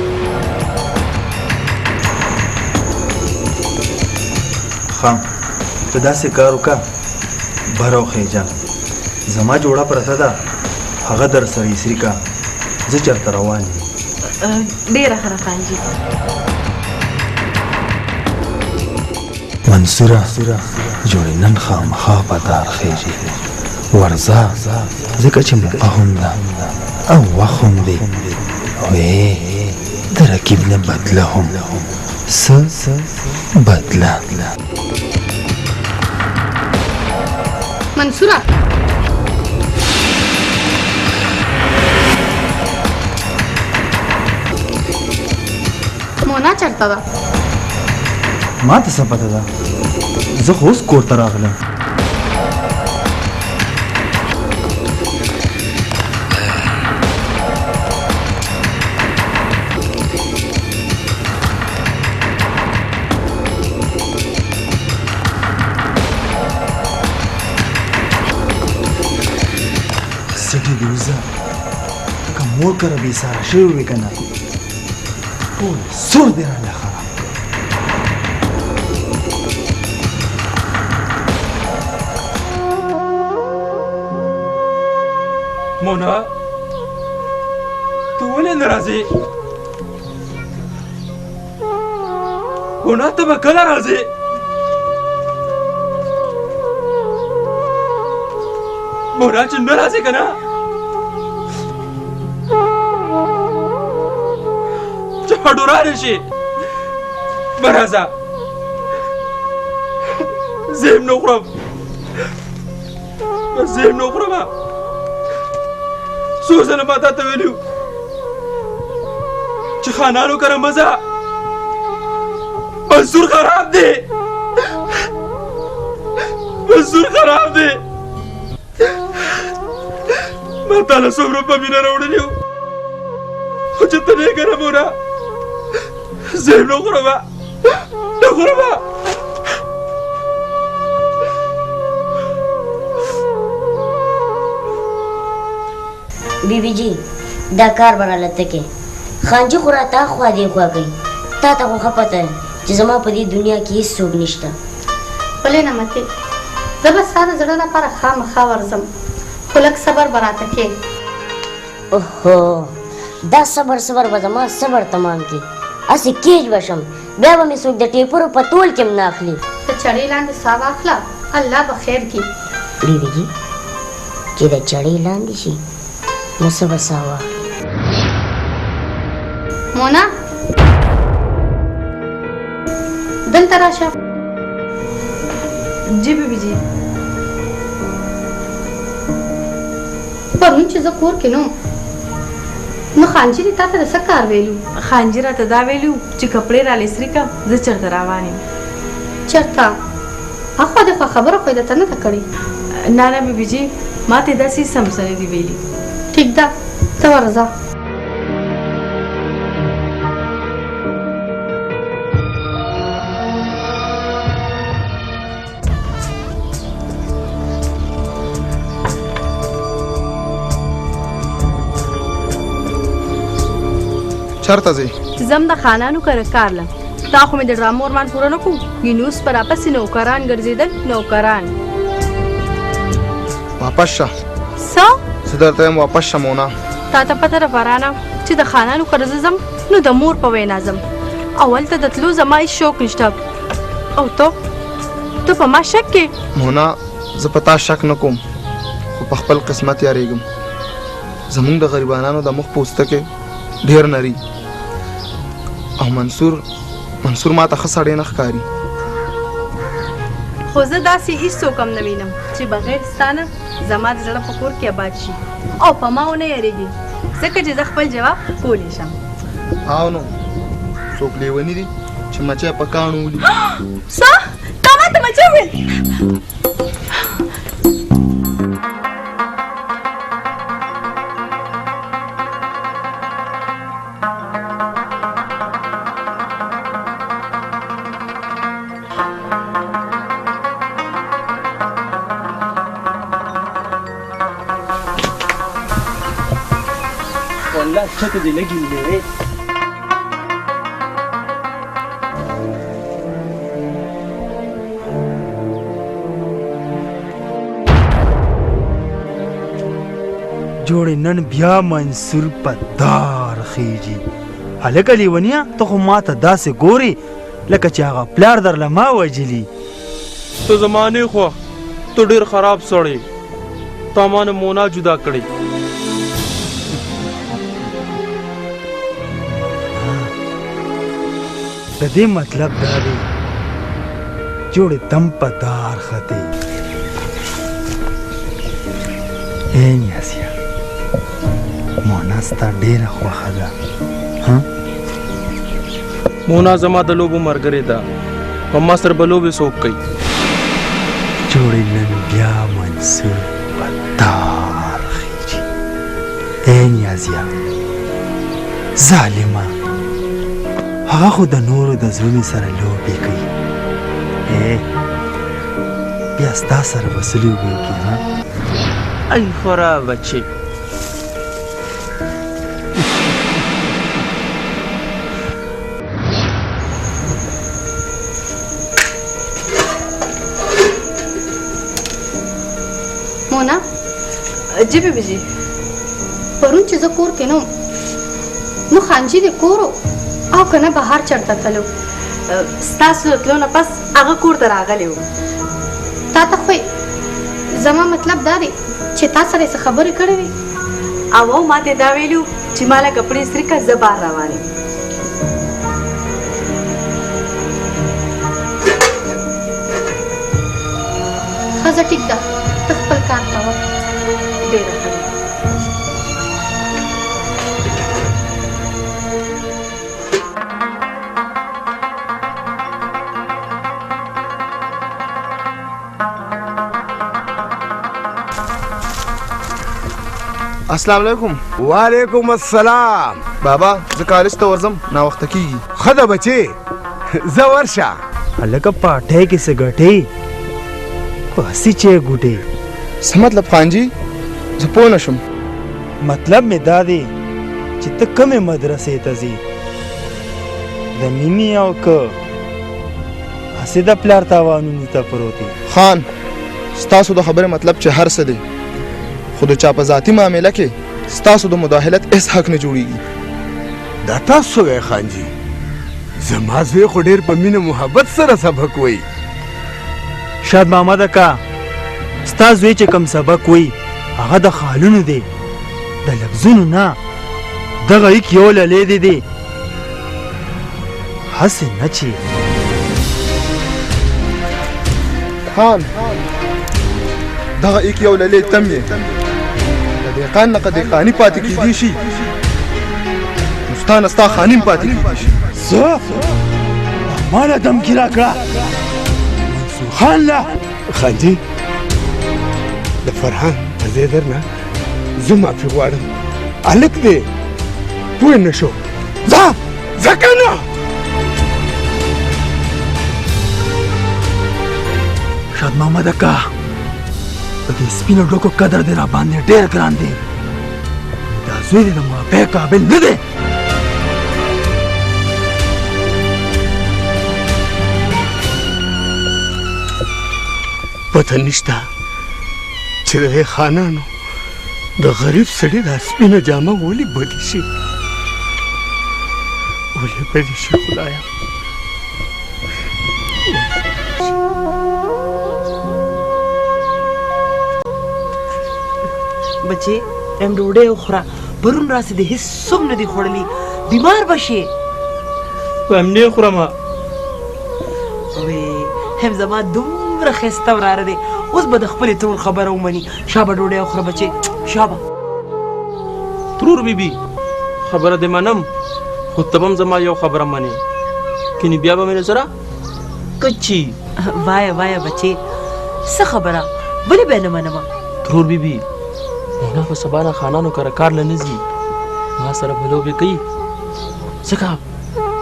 ښه، ته داسې کار وکړه، بره وخېژه، زما جوړه پرته ده، هغه در سره ایسري که، زه چېرته روان یم. ډېره ښه ده خان جي. منصوره جوړې نن خامخا په دار خېژي، ورځه ځکه چې موقع هم ده او وخت هم دی، او ای د رقیب نه بدله هم څه بدله. منصوره مونا چرته ده؟ ما ته څه پته ده، زه خو اوس کور ته راغلم. سټې دې وځه، که مور کره بېساره شوې وې که نه، ټول سور دې راله خراب کړ. مونا، ته ولې نه راځې؟ مونا، ته به کله راځې؟ مونا چې نه راځې که نه، چې هډورانې شي مه راځه، زه یې هم نه خورم، زه یې هم نه خورم. څو ځله ما تا ته ویلي وو چې خانانو کره مه ځه، منصور خراب دی، منصور خراب دی. ما تا له څومره په مینه راوړلي وو، خو چې ته نه یې که نه مونا، زه یې نه خورم، نه خورم. بی بی جی، دا کار به راله ته کې، خانجي خو راته اخوا دې خوا کوي، تا ته خو ښه پته ده چې زما په دې دنیا کې هېڅوک نشته. ولې نه متې، زه به ستا د زړه لپاره خامخا ورځم، خو لږ صبر به راته کې. اوهو، دا صبر صبر به زما صبر تمام کړي، هسې کیج به شم، بیا به مې څوک د ټیپرو په تول کې هم نه اخلي. د چړې لاندې ساه واخله، الله به خیر کړي. بي بي جي، چې د چړې لاندې شي نو څه به ساه واخلي؟ مونا، دلته راشه. جی بي بي جی. پرون چې زه کور کې نه وم نو خانجي دې تا ته د څه کار ویلي؟ خانجي راته دا ویلي چې کپړې راله استري که، زه چېرته روان یم. چېرته؟ اخوا دېخوا خبره خو یې درته نه ده کړې؟ نه نه بي بي جي، ماته یې داسې هېڅ هم څه نه دي ویلي. ټیک ده، ته ورځه. چرته ځې؟ ځم د خانانو کره کار له. تا خو مې د ډرامو ارمان پوره نه کو، ګینې اوس به راپسې نوکران ګرځېدل، نوکران. واپس شه. څه؟ زه درته وایم واپس شه مونا. تا ته پته ده فرانه چې د خانانو کره زه ځم نو د مور په وینا ځم، او هلته د تلو زما هېڅ شوق نشته. او ته ته په ما شک کې؟ مونا زه په تا شک نه کوم، خو په خپل قسمت یارېږم. زمونږ د غریبانانو د مخ پوستکی ډېر نري، او منصور منصور ما ته ښه سړی نه ښکاري. خو زه داسې هېڅوک هم نه وینم چې بغیر ستا نه زما د زړه په کور کې اباد شي او په ما ونه یارېږي، ځکه چې زه خپل جواب کولی شم. او نو څوک لیوني دي چې مچۍ په کاڼو ولي؟ څه؟ تا ما ته مچۍ وویل؟ والله چته دې لګي ولې. جوړې نن بیا منصور په دار خیږي. هلکه لیونیه، ته خو ماته داسې ګورې لکه چې هغه پلار درله ما وژلي. ته زما نه خوښ، ته ډېر خراب سړی، تا ما نه مونا جدا کړې. د دې مطلب دا دی جوړې دم په دار ختې. ای نیازیه، مونا ستا ډېره خوښه ده. ها؟ مونا زما د لوبو ملګرې ده، په ما سره به لوبې څوک کوي؟ جوړې نن بیا منصور په دار خیږي. ای نیازیه ظالمه، هغه خو د نورو د زړونو سره لوبې کوي، ای بیا ستا سره به څه لوبې وکړي؟ ها؟ ای خرابه چې مونا. جی بي بي جي. پرون چې زه کور کې نه وم نو خانجي دې کور او که نه بهر چېرته تللی و؟ ستاسو د تلو نه پس هغه کور ته راغلی و. تا ته خو زما مطلب دا دی چې تا سره یې څه خبرې کړې وې؟ او ما ته دا ویلي چې ما له کپړې استري که، زه بهر روان یم. ښځه ټیک ده، ته خپل کار کوه. ډېره ښه ده. السلام علیکم. وعلیکم السلام. بابا زه کالج ته ورځم، ناوخته کیږي. ښه ده بچې، ځه ورشه. هلکه پاټۍ کې څه ګټې، خو هسې چای ګوټې. څه مطلب خانجي؟ زه پوه نه شوم. مطلب مې دا دی چې ته کومې مدرسې ته ځې، د مینې او که هسې د پلار تاوانونو ته پروت یې؟ خان ستاسو د خبرې مطلب چې هر څه دی، خو د چا په ذاتي معامله کې ستاسو د مداخلت هېڅ حق نه جوړیږي. دا تاسو وایئ خانجي؟ زما زوی خو ډېر په مینه محبت سره سبق وایي. شاد محمد اکا، ستا زوی چې کوم سبق وایي هغه د خالونو دی، د لفظونو نه. دغه ایک یو للی دی دی، هسې نه چې. خان دغه ایک یو للې تم یې د دهقان نه که دهقاني پاتې کېدی شي نو ستا نه ستا خاني هم پاتې کېدی شي. څه؟ ما له دمکي راکړه منصور خان له خانجي د فرحان په ځای درنه زه معافي غواړم. هلک دی پوه نه شو. ځه ځه که نه. شاد محمد اکا د دې سپینو ډوکو قدر دې را باندې ډېر ګران دی. دا زوی دې د معافۍ قابل نه دی. پته نشته چې د دې خانانو د غریب سړي دا سپینه جامه ولې بدې شي، ولې بدې شي خدایه. بچې ام ډوډۍ وخوره، پرون راسې دې هېڅ هم نه دي خوړلي، بیمار به شې. وایم نه خورم. وې هم زما دومره ښایسته وراره دی، اوس به د خپلې ترور خبره ومني. شابه ډوډۍ وخوره بچې، شابه. ترور بیبي خبره دې منم، خو ته به هم زما یو خبره منې، کني بیا به مې سره کچي. وایه وایه بچې، څه خبره؟ ولې به یې نه منم؟ ترور بیبي مونا به سبا نه خانانو کره کار له نه ځي، ما سره به لوبې کوي، ځکه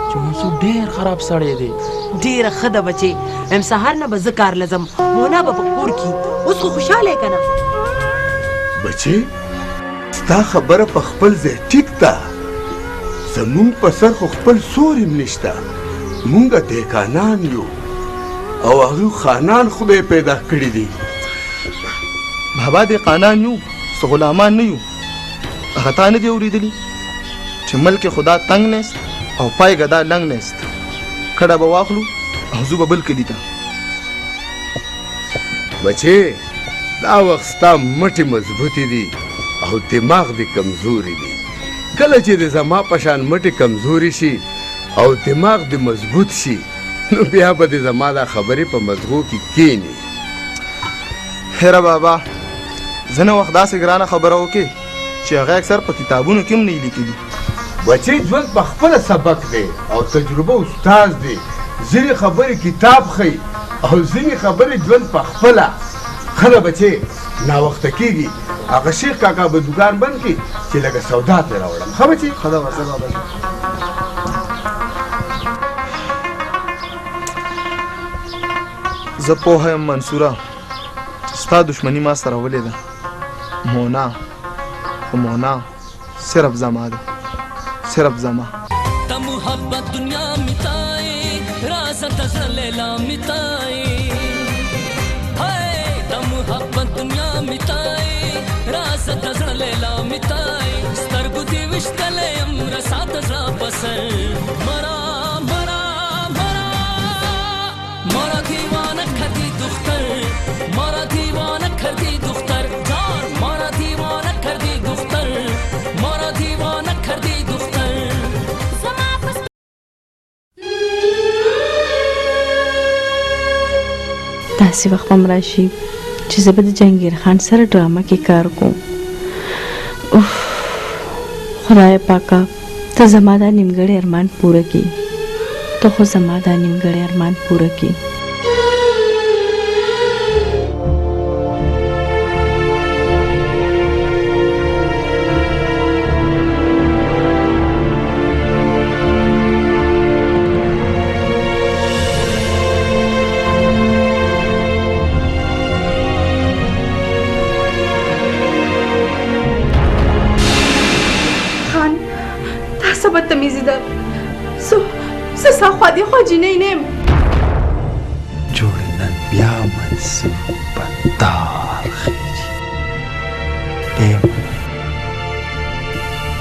چې منصور ډېر خراب سړی دی. ډېره ښه ده بچې، ام سهار نه به زه کار له ځم، مونا به په کور کي. اوس خو خوشحاله یې که نه؟ بچې ستا خبره په خپل ځای ټیک ده، زمونږ په سر خو خپل سوری هم نشته، مونږ دهقانان یو او هغوی خانان خدای پیدا کړي دي. بابا دهقانان یو، څه غلامان نه یو. هغه تا نه دي اورېدلي چې ملک خدا تنګ نیست او پای ګدا لنګ نیست. کډه به واخلو او ځو به بل کلي ته. بچې دا وخت ستا مټې مضبوطې دي او دماغ دې کمزوري دي. کله چې د زما په شان مټې کمزوري شي او دماغ دې مضبوط شي نو بیا به دې زما دا خبرې په مزغو کې کینی. هیره بابا ځینې وخت داسې ګرانه خبره وکړي چې هغه اکثر په کتابونو کې هم نه لیکلي. بچې ژوند په خپله سبق دی او تجربه استاد دی. ځینې خبرې کتاب ښیي او ځینې خبرې ژوند په خپله. ښه ده بچې ناوخته کېږي، هغه شیخ کاکا به دوکان بند کړي چې لږه سودا ترې راوړم. ښه بچې؟ ښه ده ورځه بابا جان. زه پوه یم منصوره چې ستا دښمني ما سره ولې ده. مونا خو مونا صرف زما ده، صرف زما. ته محبت دنیا متای راز تزړه لیلا متای، هاي ته محبت دنیا متای راز تزړه لیلا متای، سترګو دې ویشتلی یم رسا د زړه په سر. مرا مرا مرا مرا دیوانه کردی دختر، مرا دیوانه کردی دختر، جان مرا دیوانه کردی دختر، مرا دیوانه کردی دختر. داسې وخت هم راشي چې زه به د جهانګیر خان سره ډرامه کې کار کوم. اوف خدای پاکه ته زما دا نیمګړی ارمان پوره کړي، ته خو زما دا نیمګړی ارمان پوره کړي. خان دا څه بدتمیزي ده؟ څه ستا خوا دې خوا جینۍ نه یم. جوړې نن بیا منصور په تار خېژي. ای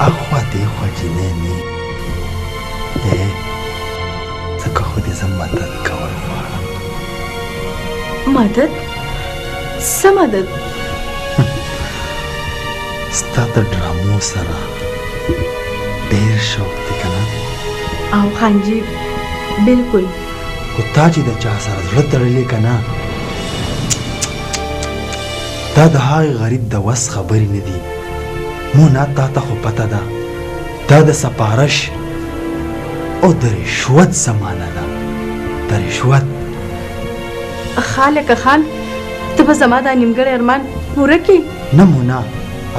اخوا دې خوا جینۍ نه ای، ځکه خو دې زه مدد کول غواړم. مدد؟ څه مدد؟ ستا د ډرامو سره ډېر شوق دی که نه؟ او خان جی بالکل. خو تا چې د چا سره زړه تړلی که نه، دا د هغې غریب د وس خبرې نه دي مونا، تا ته خو پته ده دا د سپارش او د رشوت زمانه ده، د رشوت. ښه لکه خان، ته به زما دا نیمګړی ارمان پوره کړې؟ نه مونا،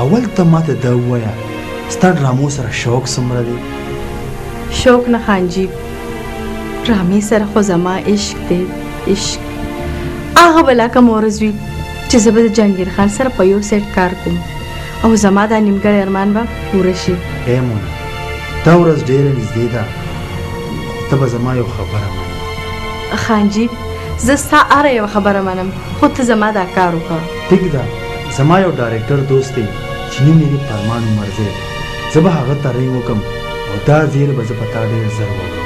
اول ته ماته دا ووایه ستا ډرامو سره شوق څومره دی؟ شوق نه خان جي، ډرامې سره خو زما عشق دی، عشق. هغه به لا کومه ورځ وي چې زه به د جهانګیر خان سره په یو سیټ کار کوم او زما دا نیمګړی ارمان به پوره شي. ای مونا، دا ورځ ډېره نږدې ده، خو ته به زما یو خبره منې. خان جي، زه ستا هره یوه خبره منم، خو ته زما دا کار وکړه. ټیک ده، زما یو ډایرکټر دوست دی چې نوم یې دی فرمان عمرزی، زه به هغه ته رنګ وکړم او دا زیری به زه په تا ډېر زر ورکړم.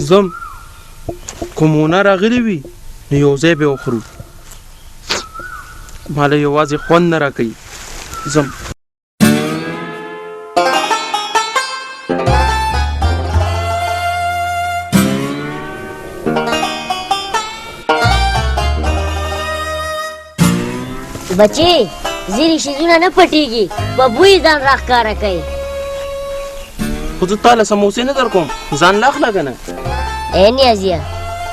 ځم، که مونا راغلي وي نو یو ځای به وخورو، ماله یوازې خوند نه راکوي. ځم. بچي، ځینې شیزونه نه پټېږي، په بوی ځان راښکاره کوي. خو زه تا له سموسې نه درکوم، ځان له اخله که نه. ای نیازیه،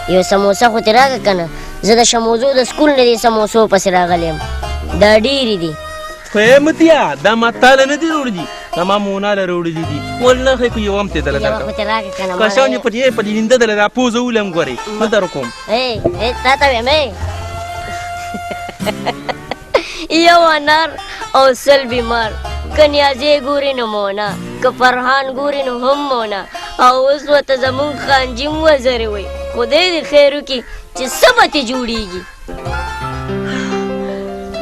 یو سموسه خو ترې راکړه که نه، زه د شموزو د سکول نه دې سموسو پسې راغلی یم، دا ډېرې دي. خو ای متیا، دا ما تا له نه دي راوړلي، دا ما مونا له راوړلي دي. والله که یو هم ترې دله یوه خو ترې راکړه که نه. کشان یې په دې لینده دله را پوزه ولم، ګورې نه درکوم. ای ای، تا ته وایم، ای یو انار او 100 بیمار، که نیازی ګوري نو مونا، که فرهان ګوري نو هم مونا، او اوس ورته زموږ خانجي هم وزرې وایي. خدای دې خیر وکړي چې څه به ترې جوړېږي.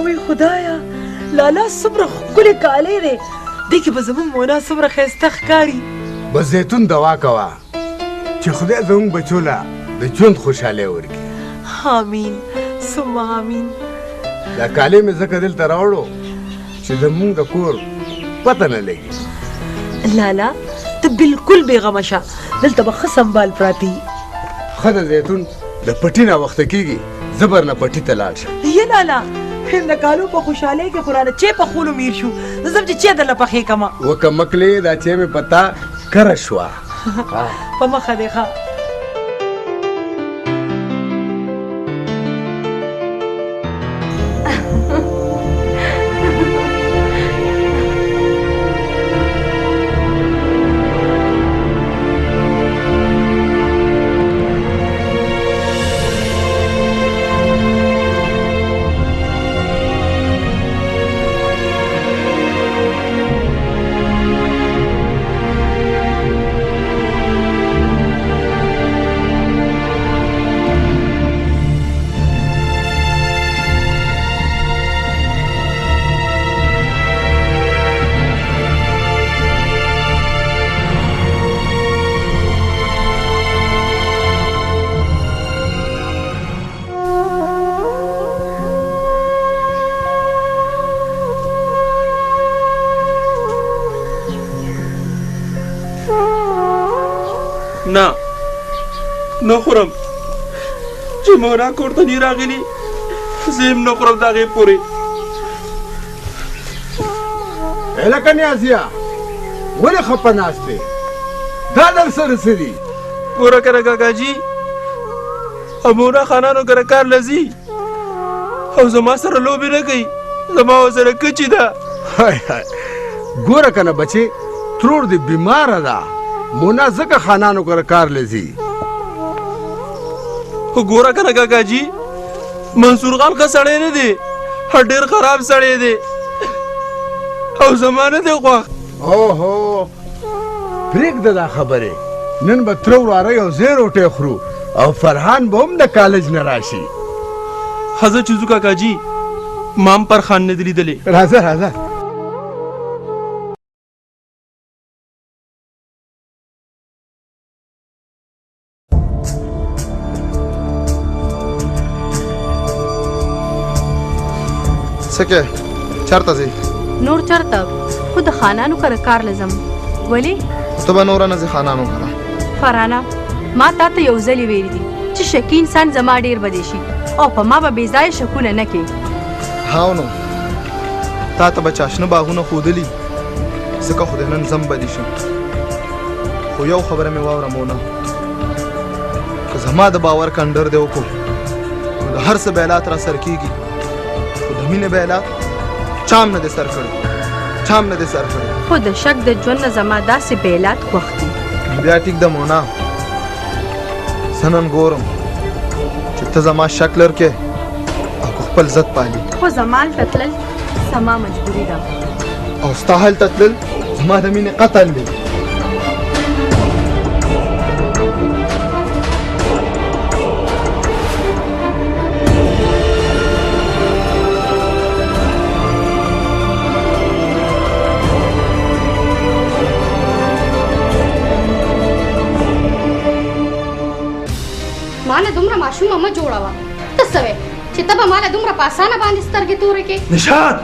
وی خدایه، لالا څومره ښکلې کالې دی، دې کې به زموږ مونا څومره ښایسته ښکاري. بس زیتون دوا کوه چې خدای زموږ بچو له د ژوند خوشحالۍ ورکړي. آمین ثم آمین. دا کالې مې ځکه دلته راوړو چې زموږ د کور پته نه لګي. لالا ته بالکل بېغمه شه، دلته به ښه سمبال پراته وي. ښه ده زیتون، د پټي ناوخته کېږي، زه به درنه پټي ته لاړ شم. یه لالا، د کالو په خوشحالۍ کې خو رانه چای په خولو میر شو، زه ځم چې چای درله پخې کړم. وکه مکلې، دا چای مې په تا کره شوه. په مخه دې ښه. نه نه خورم، چې مونا کور ته نه راغلي زه هم نه خورم د هغې پورې. هلکه نیازیه، ولې خفه ناست یې؟ دا در سره څه دي؟ ګوره که نه کاکاجي، او مونا خانانو کره کار له ځي او زما سره لوبې نه کوي، زما ورسره کچې ده. های های، ګوره که نه بچې، ترور دې بیماره ده، مونا ځکه خانانو کره کار له ځي. خو ګوره که نه کاکاجي، منصور خان ښه سړی نه دی، ډېر خراب سړی دی او زما نه دی خوښ. اوهو، پرېږده دا خبرې، نن به تره وراره یو ځای روټۍ خورو او فرهان به هم د کالج نه راشي. ښه ځه چې ځو کاکاجي، ما هم فرخان نه دی لیدلی. راځه راځه. څه کې؟ چېرته ځې؟ نور چېرته، خو د خانانو کره کار له ځم. ولې؟ ته به نوره نه ځې خانانو کره. فرانه، ما تا ته یو ځلې ویلي دي چې شکي انسان زما ډېر بدی شي او په ما به بې ځایه شکونه نه کوي. هاو نو تا ته به چا شنه باغونه ښودلي، ځکه خو دې نن ځم بدی شم. خو یو خبره مې واوره مونا، که زما د باور کنډر دی وکړو نو د هر څه بیلات را سر کېږي، خو د مینې بیلات چا هم نه دی سر کړی، چا هم نه دی سر کړی. خو د شک د ژوند نه زما داسې بیلات خوښ دي. بیا ټیک ده مونا، زه نن ګورم چې ته زما شک لرکې او که خپل ضد پالي. خو زما هلته تلل زما مجبوري ده، او ستا هلته تلل زما د مینې قتل دی. مانه دومره ماشومه مه جوړوه. ته څه وې چې ته به ماله دومره په اسانه باندې سترګې تورې کې؟ نشاط،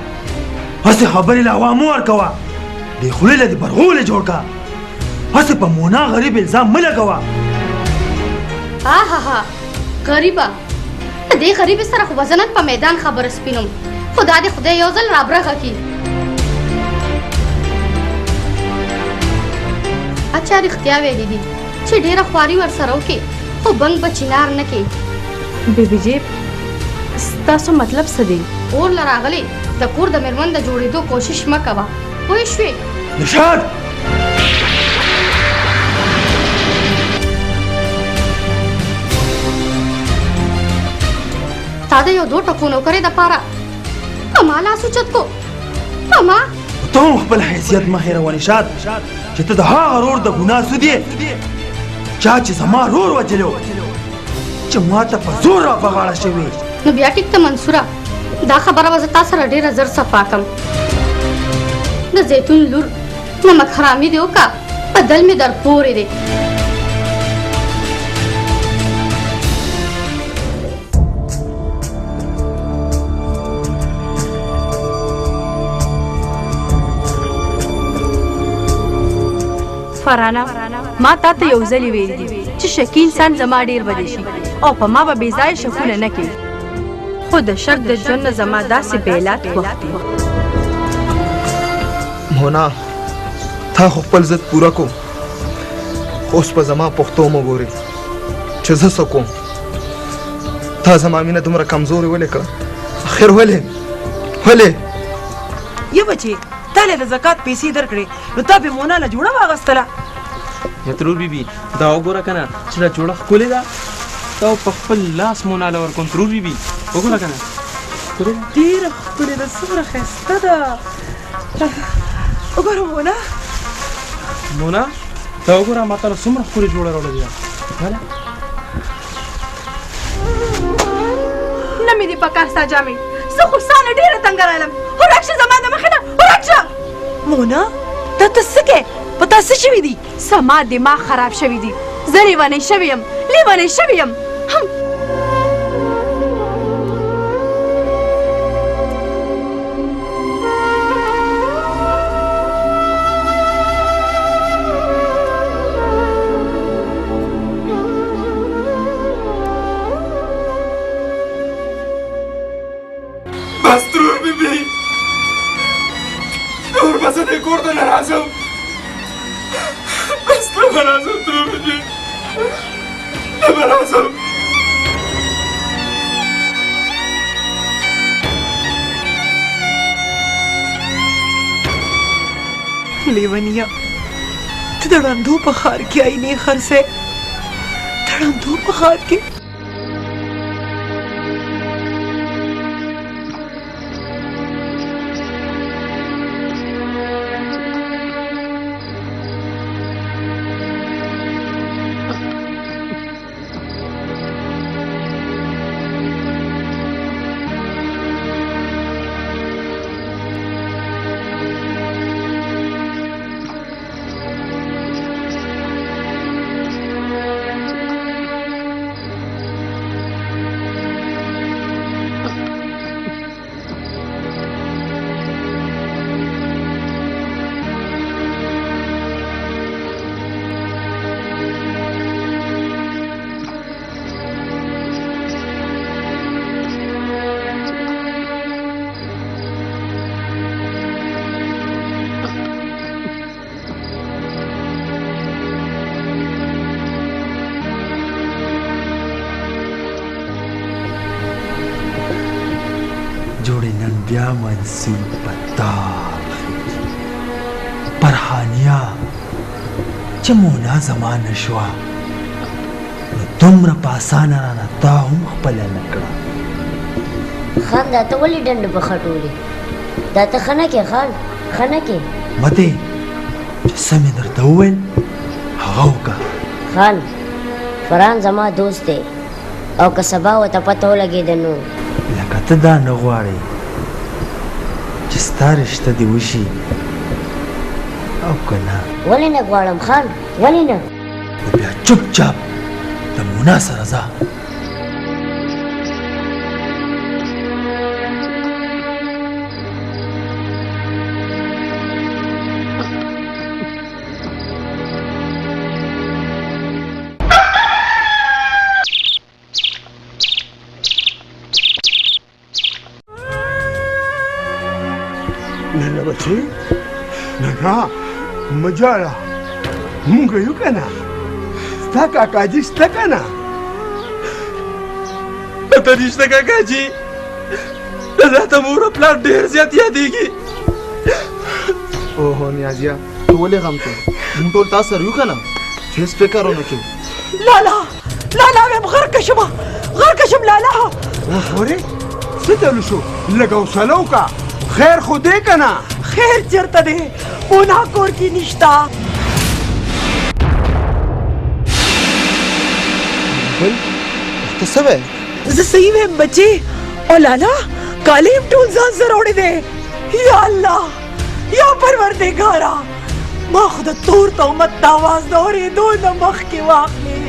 هسې خبرې له هوا مه ورکوه، دې خولې له دې برغولې جوړ کړه، هسې په مونا غریب الزام مه لګوه. ها غریبه، دې غریبې سره خو به زه نن په میدان خبره سپینوم. خدا دې خدای یو ځل رابرغه کړي. اچھا رښتیا ویلي دي چې ډېره خواري ورسره وکړې خو بنګ به چینار نه کې. بیبي جیب، ستاسو مطلب څه دی؟ اور له راغلې د کور د مېرمن د جوړېدو کوشش مه کوه، پوه شوې؟ نشاد، تا د یو دوه ټکو نوکرې دپاره په ما لاس اوچت کو، په ما؟ ته هم خپل حیثیت مه هېروه نشاد، چې ته د هغه ورور د ګناه سود یې چا چې زما ورور وژلی و، چې ما ته په زور را په غاړه شوې. نو بیا ټیک ته منصوره، دا خبره به زه تا سره ډېره زر صفا کړم. د زیتون لور نمک حرامي دې وکړه، بدل مې در پورې دی. فرانه، ما تا ته یو ځلې ویلي دي چې شکي انسان زما ډېر بدی شي او په ما به بې ځایه شکونه نه کوي، خو د شک د ژوند نه زما داسې بیلات خوښ دي. مونا، تا خو خپل ضد پوره کو، خو اوس به زما پښتو مه ګورې چې زه څه کوم. تا زما مینه دومره کمزورې ولې کړه؟ اخر ولې ولې؟ یه بچې، تا له د زکات پیسې درکړې نو تا پې مونا له جوړه واغستله. یا ترور بیبي، دا وګوره که نه چې دا جوړه ښکلې ده، دا په خپل لاس مونا له ورکوم. ترور بیبي وګوره که نه، ډېره ښکلې ده، څومره ښایسته ده. وګوره مونا. مونا، دا وګوره ما ته څومره ښکلې جوړه راوړلې ده. وله نه مې دي په کار ستا جامې، زه خو ستا نه ډېره تنګه رالم. ورک شه زما د مخې نه، ورک شه. مونا، دا ته څه کوې؟ په تا څه شوي دي؟ زما دماغ خراب شوی دی، زه لیونۍ شوې یم، لیونۍ شوې یم. هم بس ترور بیبي، نور به زه دې کور ته نه راځم، بس نه به راځم ترور بیبي، نه به راځم. لیونیه، ته د ړندو په ښار کې آینې خرڅې، د ړندو په ښار کې. بیا منصور په دار خېږي. فرحانیه چې مونا زما نه شوه نو دومره په اسانه رانه تا هم خپله نه کړه. خان دا ته ولې ډنډ په خټو ولې؟ دا ته ښه نه کې خان، ښه نه کې. متې چې څه مې درته وویل هغه وکړه. خان فران زما دوست دی او که سبا ورته پته ولګېده نو لکه ته دا نه غواړې چې ستا رشته دې وشي او که نه؟ ولې نه غواړم خان، ولې نه؟ نو بیا چپ چاپ د مونا سره ځه. نه نه بچي، نه نه، مه ژاړه، مونږ یو که نه، ستا کاکاجي شته که نه؟ پته نشته کاکاجي، راته مور او پلار ډېر زیات یادېږي. اوهو نیازیه، ته ولې غم کوې؟ مونږ ټول تا سره یو که نه، هېڅ فکر ونه کړې. لالا لالا، ویم غرقه شم، غرقه شم لالا. خورې څه چلو شو؟ لږ حوصله وکړه، خیر خو دی که نه؟ خیر چېرته دی، مونا کور کې نشته. ګل ته څه وایې؟ زه صحیح وایم بچې. او لالا کالي هم ټول ځان سره وړی دی. یا الله، یا پروردګاره، ما خو د تور تهمت د اواز د اورېدو نه مخکې واخلې،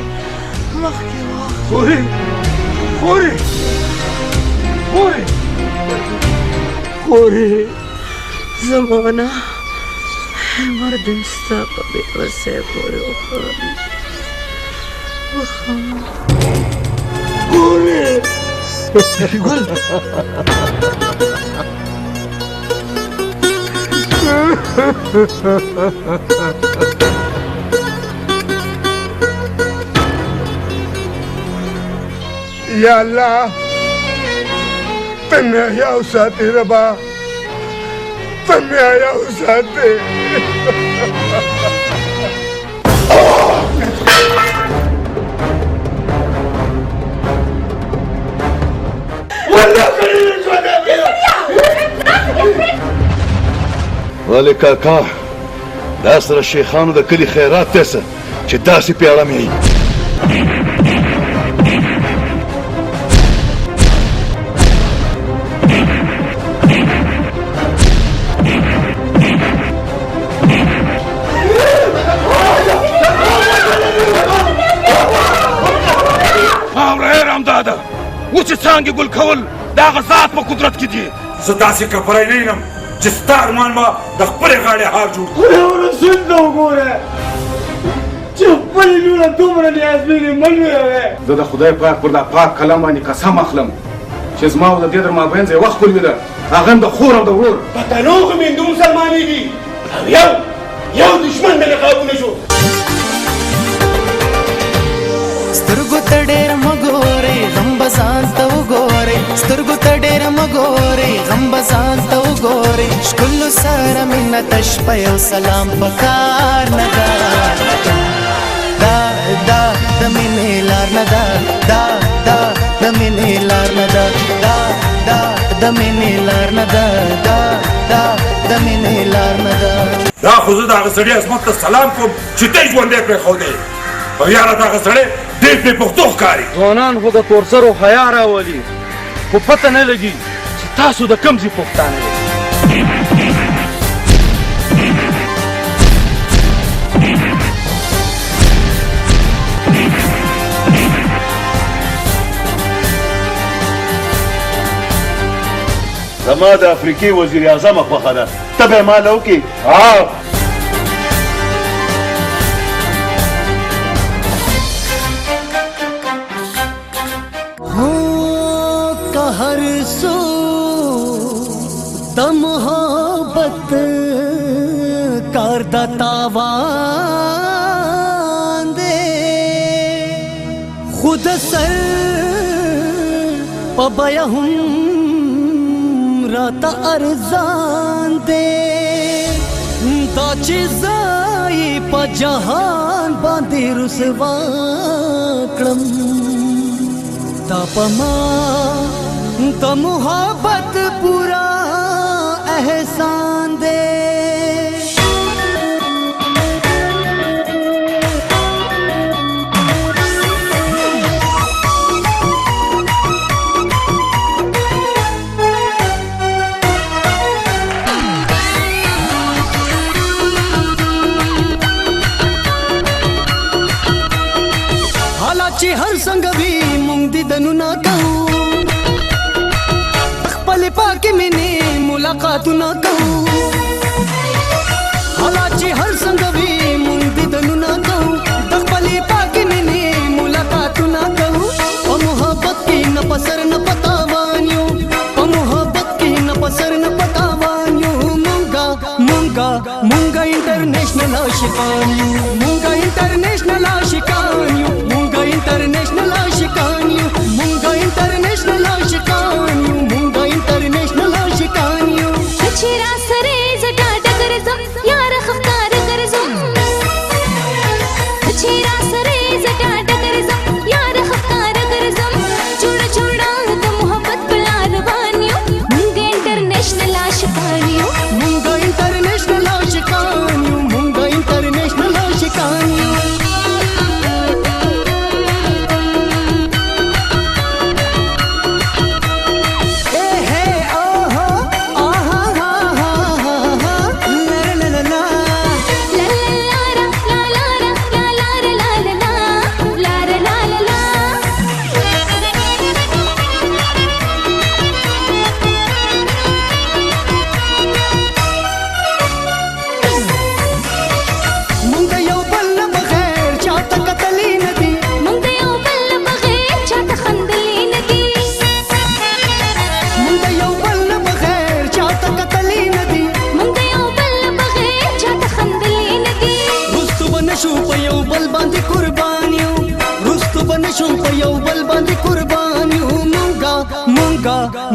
مخکې واخلې. خورې خورې خورې خورې، زمانه مردم ستا په بېوسۍ پورې وخاندي، وخاندي. خورې ګل یا الله، ته مې حیا وساتې ربا، ته مې حیا وساتې. ولې کاکا، دا سره شیخانو د کلي خیرات دی څه چې داسې پیاړه مې؟ واوره همدا ده اوس چې څانګې ګل کول د هغه ذات په قدرت کې دي. زه داسې کپری نه یم چې ستا ارمان به د خپلې غاړې هار جوړ کړم. خدای رسول ته وګوره چې خپلې لوڼه دومره نیازمنې مه لویوې. زه د خدای پاک پر دا پاک قلم باندې قسم اخلم چې زما او د دې تر مابینځ یوه خپلوي ده، هغه هم د خور او د ورور. په تنو خو مې هندو مسلمانېږي او یو یو دښمن مې له قابو نه شو. سترګو ته ډېر مه ګورئ، غم به ځان ته وګورئ. سترګو ته ډېر مه ګورئ، غم به ځان ته وګورئ. ښکلو سره مینه تش په یو سلام پکار نه ده. دا دا د مینې لار نه ده، دا دا د مینې لار نه ده، دا دا د مینې لار نه ده، دا دا د مینې لار نه ده. دا خو زه د هغه سړي عظمت ته سلام کوم چې دی ژوندی پرېښودی. او یاره دغه سړی ډېر بې پښتو ښکاري. ځوانان خو د تورسرو حیا راولي، خو پته نه لګي چې تاسو د کوم ځای پښتانه یئ. زما د افریقې وزیر اعظم خوښه ده، ته به یې ما له وکړې؟ هو که هر څو د محبت کار د تاوان دی، خو د سر په بیه هم راته ارزان دی دا چې ځای په جهان باندې رسوا کړم دا په ما د محبت پورا احسان دی. چې هر څنګه وي مونږ دیدنونه کوو خپل پاکې مینې ملاقاتونه کوو. حالات چې هر څنګه وي مونږ دیدنونه کوو د خپلې پاکې مینې ملاقاتونه کوو. په محبت کې نه په سر نه په تاوان یو، په محبت کې نه په سر نه په تاوان یو. مونږه مونږه مونږه انټرنیشنل عاشقان یو، مونږه انټرنیشنل عاشقان یو، مونږه انټرنیشنل عاشقان یو، مونږه انټرنیشنل عاشقان یو، مونږه انټرنیشنل عاشقان یو. چې را سره زه ډاډه ګرځم یاره ښه ښکاره ګرځم، چې را سره زه ډاډه ګرځم یاره ښه ښکاره ګرځم. جوړه جوړه د محبت په لار روان یو، مونږ انټرنیشنل عاشقان یو، مونږه انټرنیشنل عاشقان یو، مونږه انټرنیشنل عاشقان یو.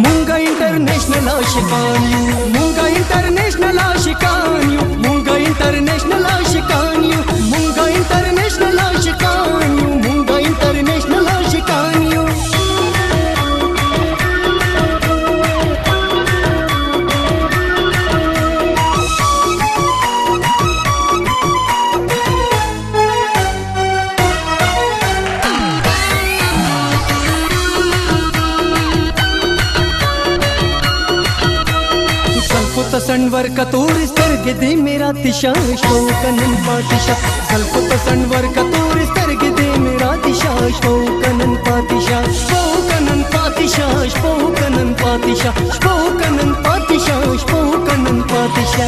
مونږه انټرنیشنل عاشقان یو، مونږه انټرنیشنل عاشقان یو، مونږه انټرنیشنل عاشقان یو، مونږه انټرنیشنل عاشقان یو، مونږه انټرنیشنل عاشقان یو. سنور کتور سترګې دې میرا تشا شوکنن پاتشا، زلفو ته سنور کتور سترګې دې میرا تشا شوکنن پاتشا، شوکنن پاتشا، شوکنن پاتشا، شوکنن پاتشا، شوکنن پاتشا.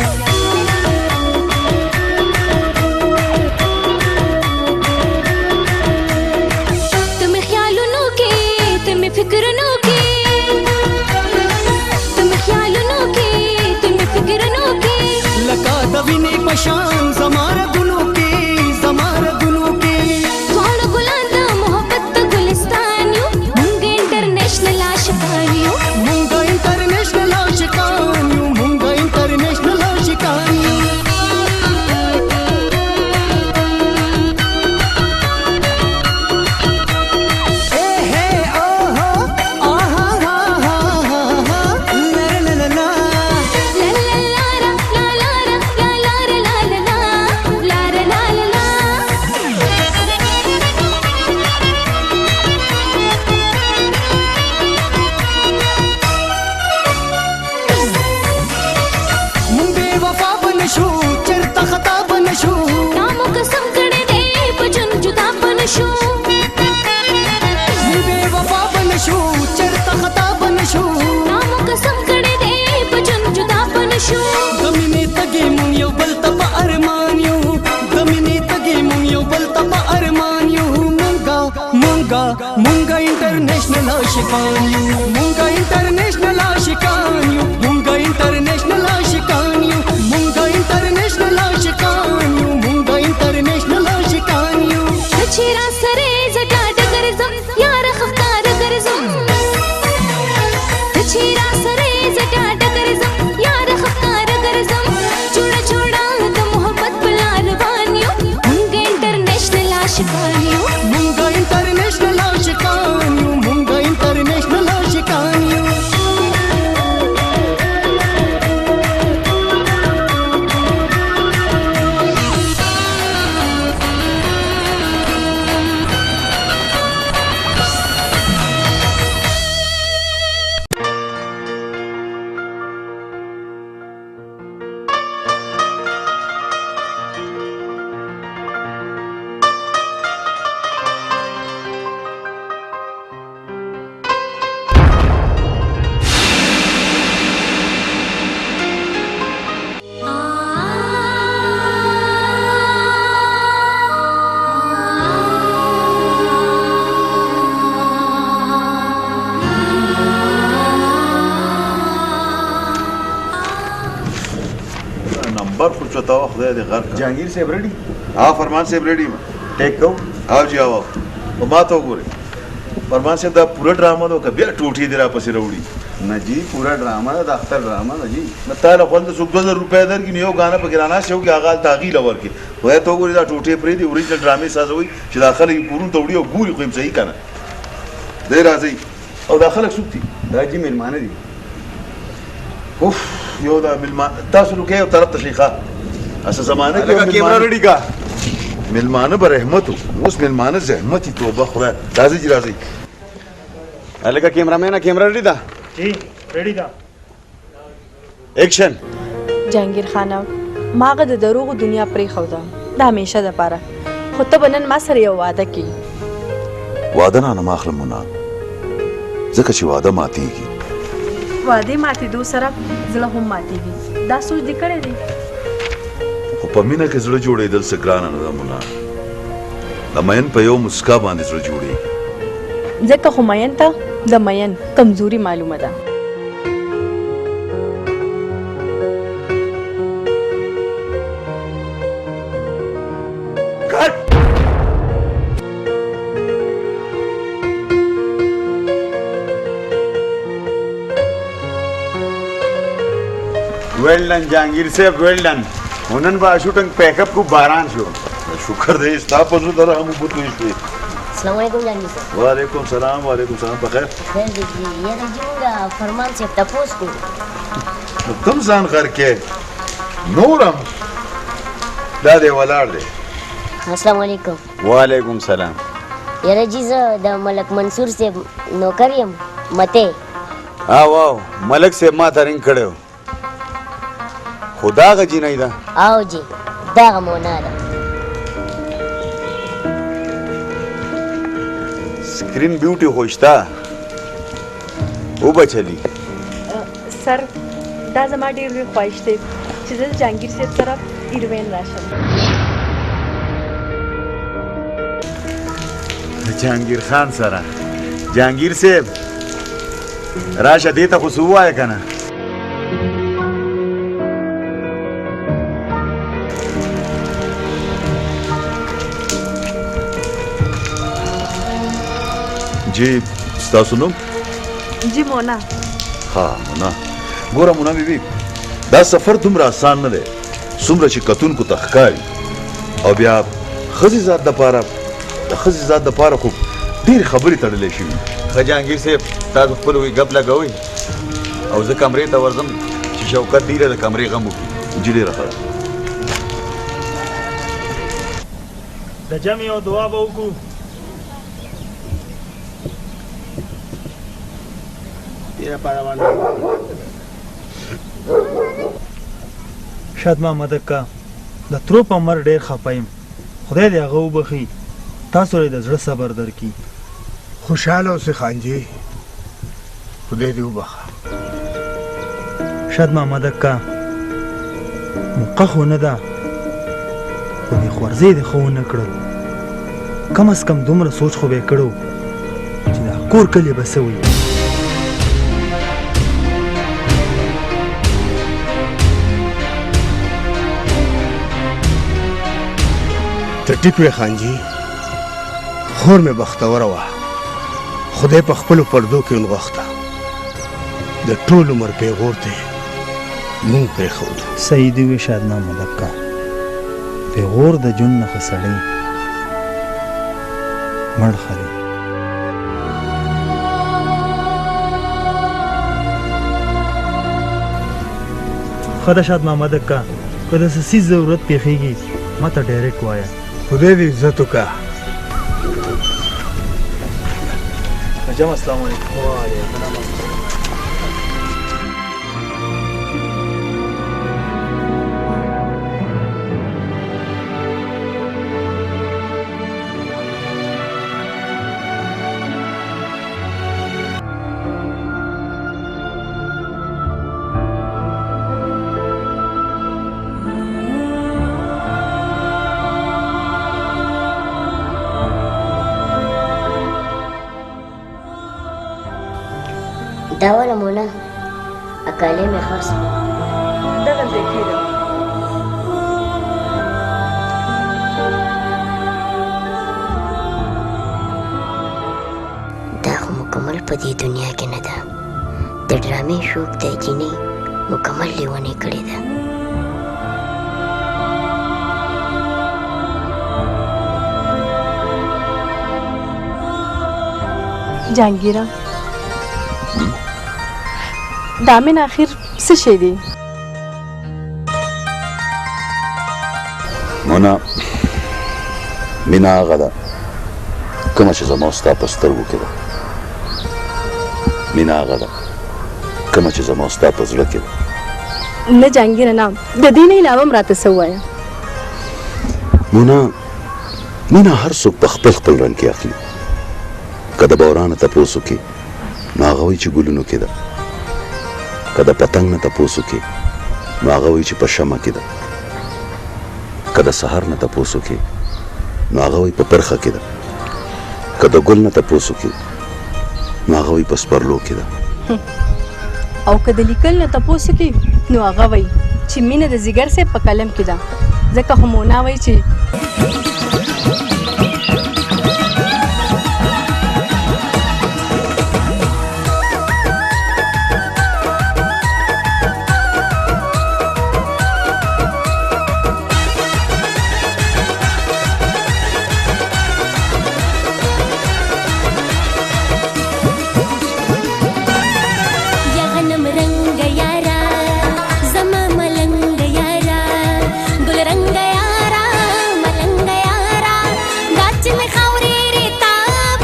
تم خیالونو کې تم فکرونو کې، تم خیالونو کې فکرونو کې، لکه د وینې په شان زما رګونو کې، زما رګونو کې. دواړه ګلان د محبت د ګلستان یو، مونږ انټرنیشنل عاشقان یو، مونږ انټرنیشنل عاشقان یو، مونږ انټرنیشنل عاشقان یو. مونږه انټرنیشنل عاشقان یو، مونږه انټرنیشنل عاشقان یو، مونږه انټرنیشنل عاشقان یو، مونږه انټرنیشنل عاشقان یو، مونږه انټرنیشنل عاشقان یو. چې را سره زه ډاډه ګرځم یاره ښه ښکاره ګرځم، چې را سره زه ډاډه چوتا وه، خدای دې غرق کړه. جهانګیر صاحب ریډي؟ ها فرمان صاحب ریډي ما. ټیک کو؟ ها جی ها. او ما ته وګورئ فرمان صاحب، دا پوره ډرامه ده که بیا ټوټې دې راپسې راوړي؟ نه جی، پوره ډرامه ده، د اختر ډرامه ده جی. نه تا له خو هلته څوک 2000 روپۍ درکړي نو یو ګانه پکې راناست یو کې هغه هلته هغې له ورکړي. خدای ته وګورئ دا ټوټې پرېږدي، اوریجنل ډرامې سازوئ چې دا خلک یې کورونو ته وړي او ګوري خو یې هم صحیح که نه. دی راځئ. او دا خلک څوک دي؟ دا جی مېلمانه دي. اوف یو دا مېلمانه تاسو لوکې یو طرف ته شئ. ښه اسه زمانه کې هلکه کیمره ریډي کا. مېلمانه به رحمت و، اوس مېلمانه زحمت دي. توبه خدای. راځئ جي راځئ. هلکه کیمره مینه، کیمره ریډي ده؟ جی ریډي ده. اکشن. جهانګیر خانه، ما هغه د دروغو دنیا پرېښوده د همیشه دپاره، خو ته به نن ما سره یو وعده کوي. وعده نه ما اخلم مونا، ځکه چې وعده ماتېږي. وعدې ماتېدو سره زړه هم ماتېږي، دا سوچ دې کړی دی؟ خو په مینه کې زړه جوړېدل څه ګرانه نه ده مونا. د مین په یو مسکا باندې زړه جوړېږي. ځکه خو مین ته د مین کمزوري معلومه ده. ویل ډن جهانګیر صاحب، ویل ډن. نن به شوټنګ پیک اپ کو باران شو. شکر دی ستا په زړه درهم اوبه تویې شوې. السلام علیکم جهانګیر صاحب. وعلیکم سلام. وعلیکم سلام. په خیر؟ خیر دی جي. یاره جي موږ فرمان صاحب تپوس کوو. نو تم ځان غرق کې نورم دا دی ولاړ دی. السلام علیکم. وعلیکم سلام. یاره جي زه د ملک منصور صاحب نوکر یم. مته واو ملک صاحب ما ته رنګ کړی و. خو دغه جینۍ ده؟ او جي دغه مونا ده. سکرین بیوټي خو شته، وبه چلي. سر دا زما ډېر لوی خواهش دی چې زه د جهانګیر صاحب سره هیروین راشم. د جهانګیر خان سره؟ جهانګیر صاحب راشه، دې ته خو څه ووایه که نه. جی ستاسو نوم؟ جی مونا. ها مونا. ګوره مونا بیبي، دا سفر دومره اسان نه دی څومره چې کتونکو ته ښکاري. او بیا ښځې ذات دپاره، د ښځې ذات دپاره خو ډېرې خبرې تړلی شوي. ښه جهانګیر صاحب، تاسو خپلو کې ګپ لګوئ او زه کمرې ته ورځم چې شوکت دیره د کمرې غم وکړي. جي ډېره ښه ده. د جمع یو دعا به وکړو. شاد محمد اکا، د ترو په مرګ ډېر خفه یم. خدای دې هغه وبخښي، تاسو له د زړه صبر درکړي. خوشحاله اوسې خانجي، خدای دې وبخښه. شاد محمد اکا، موقع خو نه ده، خو دې خورزې دې ښه ونه کړل. کم از کم دومره سوچ خو به یې کړی چې دا کور کلی به څه وي. ته ټیک وې خانجي، خور مې بختوره وه، خدای په خپلو پردو کې ونغښته. د ټول عمر پیغور ته مونږ پرېښودو. صحیح دې وې شاد محمد اکا، پیغور د جون نه ښه سړی مړ ښه دی. ښه ده شاد محمد اکا، که د څه څیز ضرورت پېښېږي ما ته ډایرکټ وایه. خدای دې عزت وکړه. جم السلام علیکم. وعلیکم السلام. دا وله مونا، اکالې مې خرڅ کړو. دغلته یې کښېږده. مکمل په دې دنیا کې نه ده. د ډرامې شوق د جینۍ مکمل لیونۍ کړې ده. جهانګیره، دا مینه اخر څه شی دی؟ مونا، مینه هغه ده کومه چې زما ستا په سترګو کې ده. مینه هغه ده کومه چې زما ستا په زړه کې ده. نه جهانګیره، نه، د دې نه علاوه هم راته څه ووایه. مونا، مینه هر څوک په خپل خپل رنګ کې اخلي. که د بورانه تپوس وکړي نو هغه وایي چې ګلونو کې ده، که د پتنګ نه تپوس وکړي نو هغه وایي چې په شمع کې ده، که د سهار نه تپوس وکړي نو هغه وایي په پرخه کې ده، که د ګل نه تپوس وکړي نو هغه وایي په سپرلو کې ده، او که د لیکل نه تپوس وکړي نو هغه وایي چې مینه د ځیګر صاحب په قلم کې ده. ځکه خو مونا وایي چې یا غنم رنګ یارا، زما ملنګ یارا، ګل رنګ یارا، ملنګ یارا، دا چې مې خاورې ریتا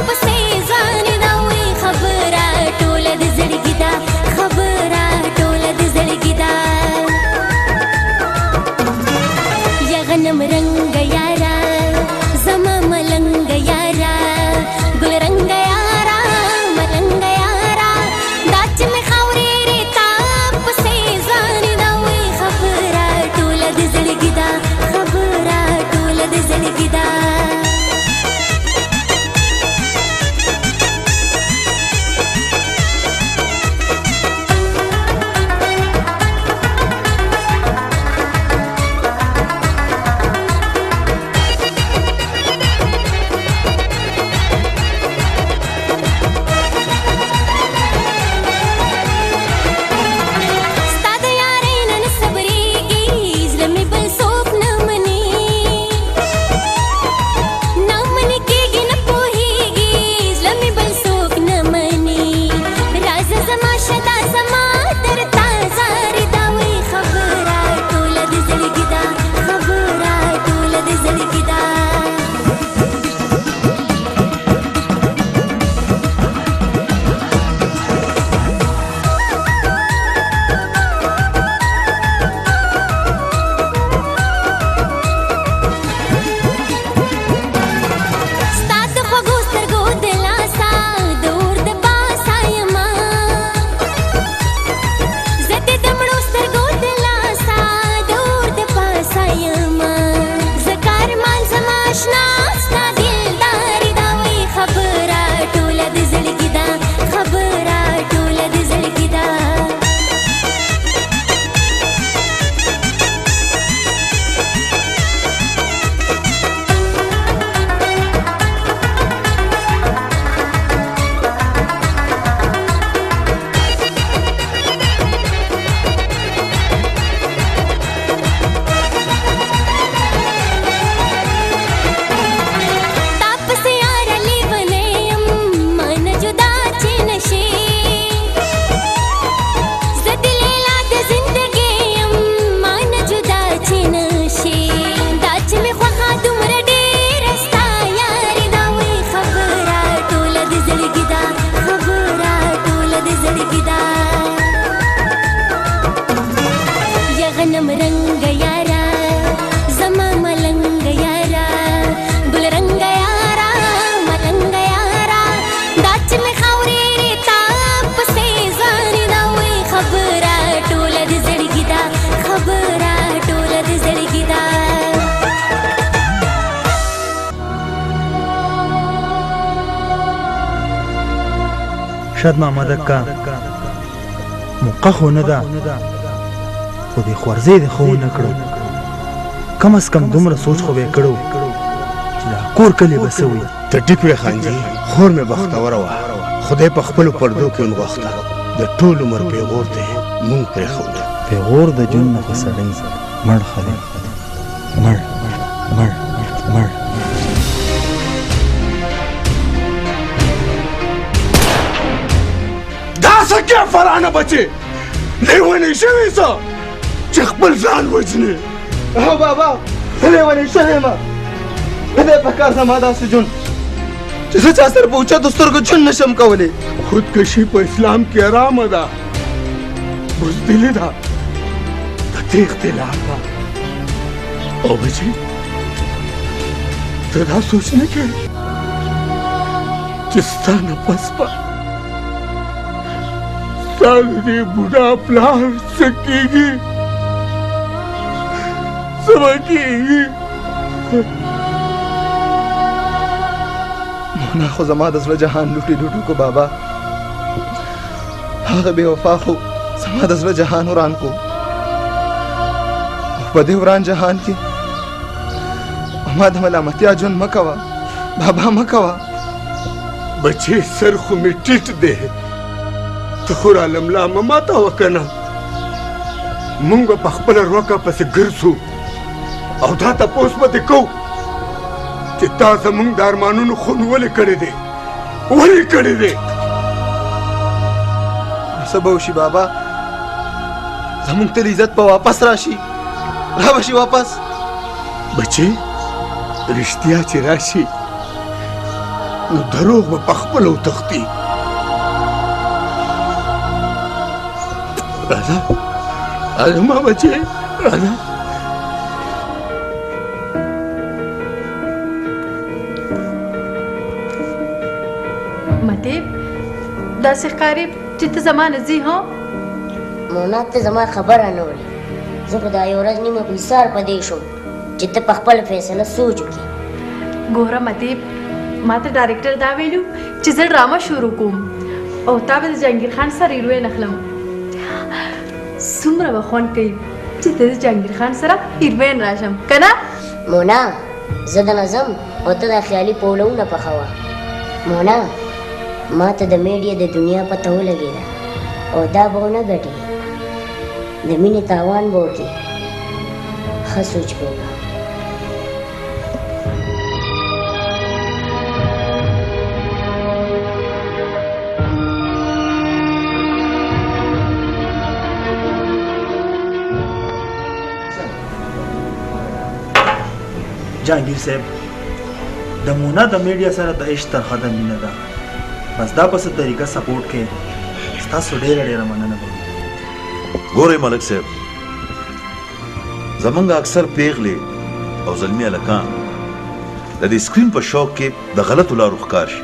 پسې ځان دا وي خبره ټوله د زړګي ده، خبره ټوله د زړګي ده. یا غنم رنګ یارا، زما ملنګ یارا، ګل رنګ یارا، ملنګ یارا، دا چې مې خاورې ریتا پسې ځان دا وي خبره ټوله د زړګي ده، خبره ټوله د زړګي ده. ستا د یارۍ نه نه صبرېږي، زړه مې بل څوک نه مني، نه مني کېږي نه پوهېږي، زړه مې بل څوک نه مني. راځه زما شه دا زما درته زاري دا وي خبره ټوله د زړګي ده، خبره ټوله د زړګي ده. ستا د خوږو سترګو دلاسا د اور د پاسه یمه، زه دې د مړو سترګو دلاسا د اور د پاسه یمه. زه کارمان زما اشنا ستا دلداري دا وي خبره ټوله د زړګي ده، خبره ټوله د زړګي ده. تا پسې یاره لیونی یم، ما نه جدا چې نه شې، زه د لیلا د زندګۍ یم، ما نه جدا چې نه شې. دا چې مې خوښه دومره ډېره ستا یاري دا وي خبره ټوله د زړګي ده، خبره ټوله د زړګي ده. یا غنم رنګ یارا، زما ملنګ یارا، ګل رنګ یارا، ملنګ یارا، دا چې مې خاورې ریتا پسې ځان دا وي خبره ټوله د زړګي ده، خبره ټوله د زړګي ده. شاد محمد اکا، موقع خو نه ده، خو دې خورزې دې ښه ونه کړو. کم از کم دومره سوچ خو به یې کړو چې دا کور کلی به څه وي. ته ټیک وې خانجي، خور مې بختوره وه خدای په خپلو پردو کې ونغښته، د ټول عمر پیغور ته یې موږ پرېښودو. پیغور د ژوند نه خو سړی مړ ښه دی، مړ مړ مړ. دا څه کې فرانه بچې، لیونی شوې څه چې خپل ځان وژنې؟ هو بابا، زه لیونی شوی یم. نه دی په کار زما داسې ژوند چې زه چا سره په اوچتو سترګو ژوند نه شم کولی. خودکشي په اسلام کې حرامه ده، بزدلي ده، د تېښتې لار ده. او بچې ته دا سوچ نه کوې چې ستا نه پس به ستا د دې بوډا پلار څه کېږي، څه به کېږي؟ مونا خو زما د زړه جهان لوټې لوټو کو بابا، هغه بې وفا خو زما د زړه جهان وران کو. او په دې وران جهان کې ما د ملامتیا ژوند مه کوه بابا، مه کوه. بچې سر خو مې ټیټ دی، ته خو راله ملا مه ماتوه که نه مونږ به په خپله روکه پسې ګرځو او دا تپوس به دې کوو چې تا زمونږ د ارمانونو خون ولې کړی دی، ولې کړی دی؟ نو څه به وشي بابا؟ زمونږ تل عزت به واپس راشي، را به شي واپس. بچې رښتیا چې راشي نو دروغ به په خپله وتښتي. راځه راځه ما بچې، راځه. متیب داسې ښکاري چې ته زما نه ځې؟ ها مونا، ته زما خبره نه اورې. زه خو دا یوه ورځ نیمه په ایثار په دې شوم چې ته په خپله فیصله سوچ وکړې. ګوره متیب، ما ته ډایرکټر دا ویلو چې زه ډرامه شروع کوم او تا به د جهانګیر خان سره هیروین اخلم. څومره به خوند کوي چې ته د جهانګیر خان سره هیروین راشم که نه؟ مونا زه درنه ځم او ته دا خیالي پولونه پخوه. مونا ما ته د میډیا د دنیا پته ولګېده او دا به ونه ګټې، د مینې تاوان به وکړې. ښه سوچ به وکړه. جهانګیر صاحب، د مونا د میډیا سره د عشق تر حده مینه ده، بس دا په څه طریقه سپورټ کې ستاسو ډېره ډېره مننه به وي. ګورئ ملک صاحب، زمونږ اکثر پیغلې او زلمي هلکان د دې سکرین په شوق کې د غلطو لارو ښکار شي،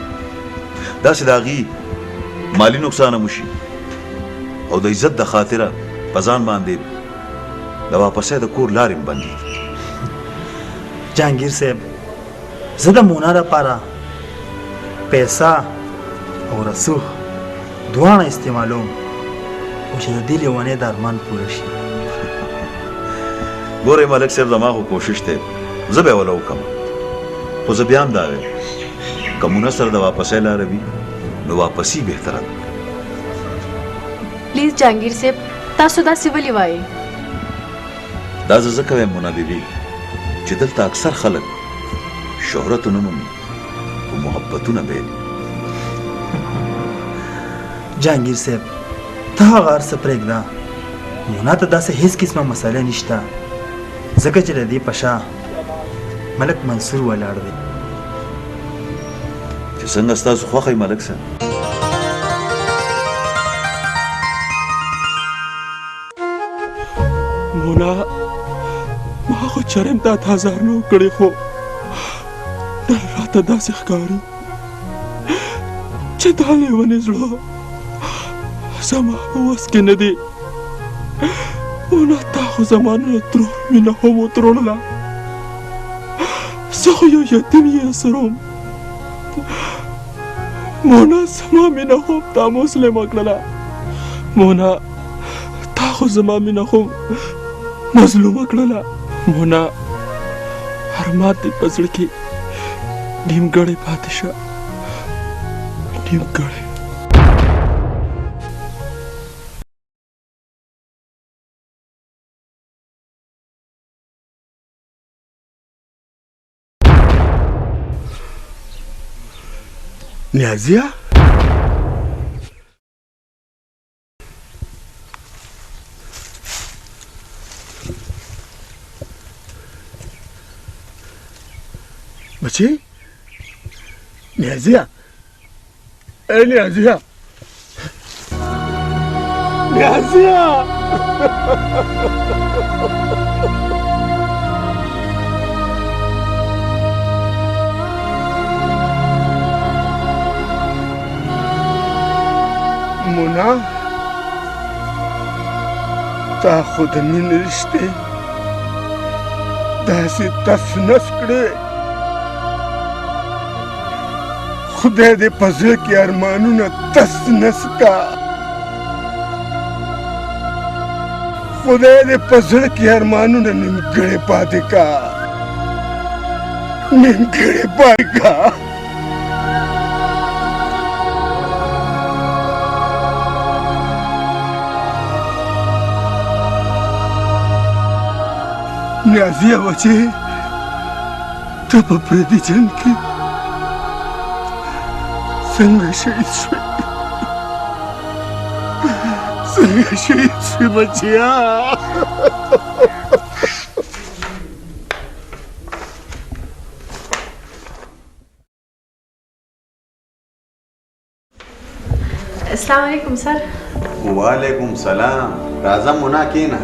داسې د هغوی مالي نقصان هم وشي او د عزت د خاطره په ځان باندې د واپسۍ د کور لارې هم بندې دي. جهانګیر صاحب، زه د مونا لپاره پیسه او رسوخ دواړه استعمالوم او چې د دې لیونۍ د ارمان پوره شي. ګورئ ملک صاحب، زما خو کوشش دی زه به یې وله وکړم، خو زه بیا هم دا وایم که مونا سره د واپسۍ لاره وي نو واپسي بهتره ده. پلیز جهانګیر صاحب، تاسو داسې ولې وایئ؟ دا زه ځکه وایم مونا بیبي چې دلته اکثر خلک شهرت نه مومي خو محبتونه بایلي. جهانګیر صاحب، ته هغه هر څه پرېږده، مونا ته داسې هیڅ قسمه مسله نشته، ځکه چې د دې په شا ملک منصور ولاړ دی. چې څنګه ستاسو خوښه وي ملک صاحب. مونا، ما خو چرې هم تا ته ازار نه و کړی، خو نن راته داسې ښکاري چې دا لیونی زړه زما په وس کې نه دی. مونا، تا خو زما نه ترور مینه هم وتروړله، زه خو یو یتیم یې سروم. مونا، زما مینه هم تا مسلمه کړله. مونا، تا خو زما مینه هم مظلومه کړله. مونا، ارمان دې په زړه کې نیمګړی پاتې شه، نیمګړی. نیازیه؟ بچی؟ نیازیه؟ ای نیازیه، نیازیه! مونا، تا خو د مینې رشتې داسې تس نس کړې، خدای دې په زړه کې ارمانونه تس نس کا، خدای دې په زړه کې ارمانونه نیمګړې پاتې کا، نیمګړې پاتې کا. نیازیه بچې، ته په پردي جنګ کې څنګه شهید شوې؟ څنګه شهید شوې بچیا؟ السلام علیکم سر. وعلیکم سلام. راځه مونا، کینه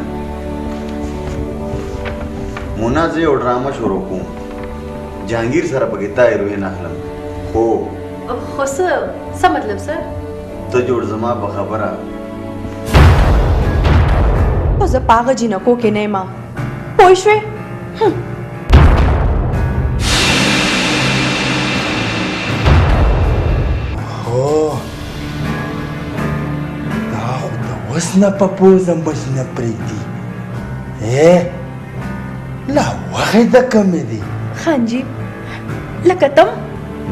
مونا، زه یو ډرامه شروع کوم، جهانګیر سره پکې تا هیروین اخلم. خو خو څه څه مطلب سر؟ ته جوړ زما په خبره. خو زه په هغه جینکو کې نه یم، پوه شوې؟ هو، دا خو د اوس نه په پوزه مچ نه پرېږدي. لا وخې د کمې دي. خان جي، لکه تم.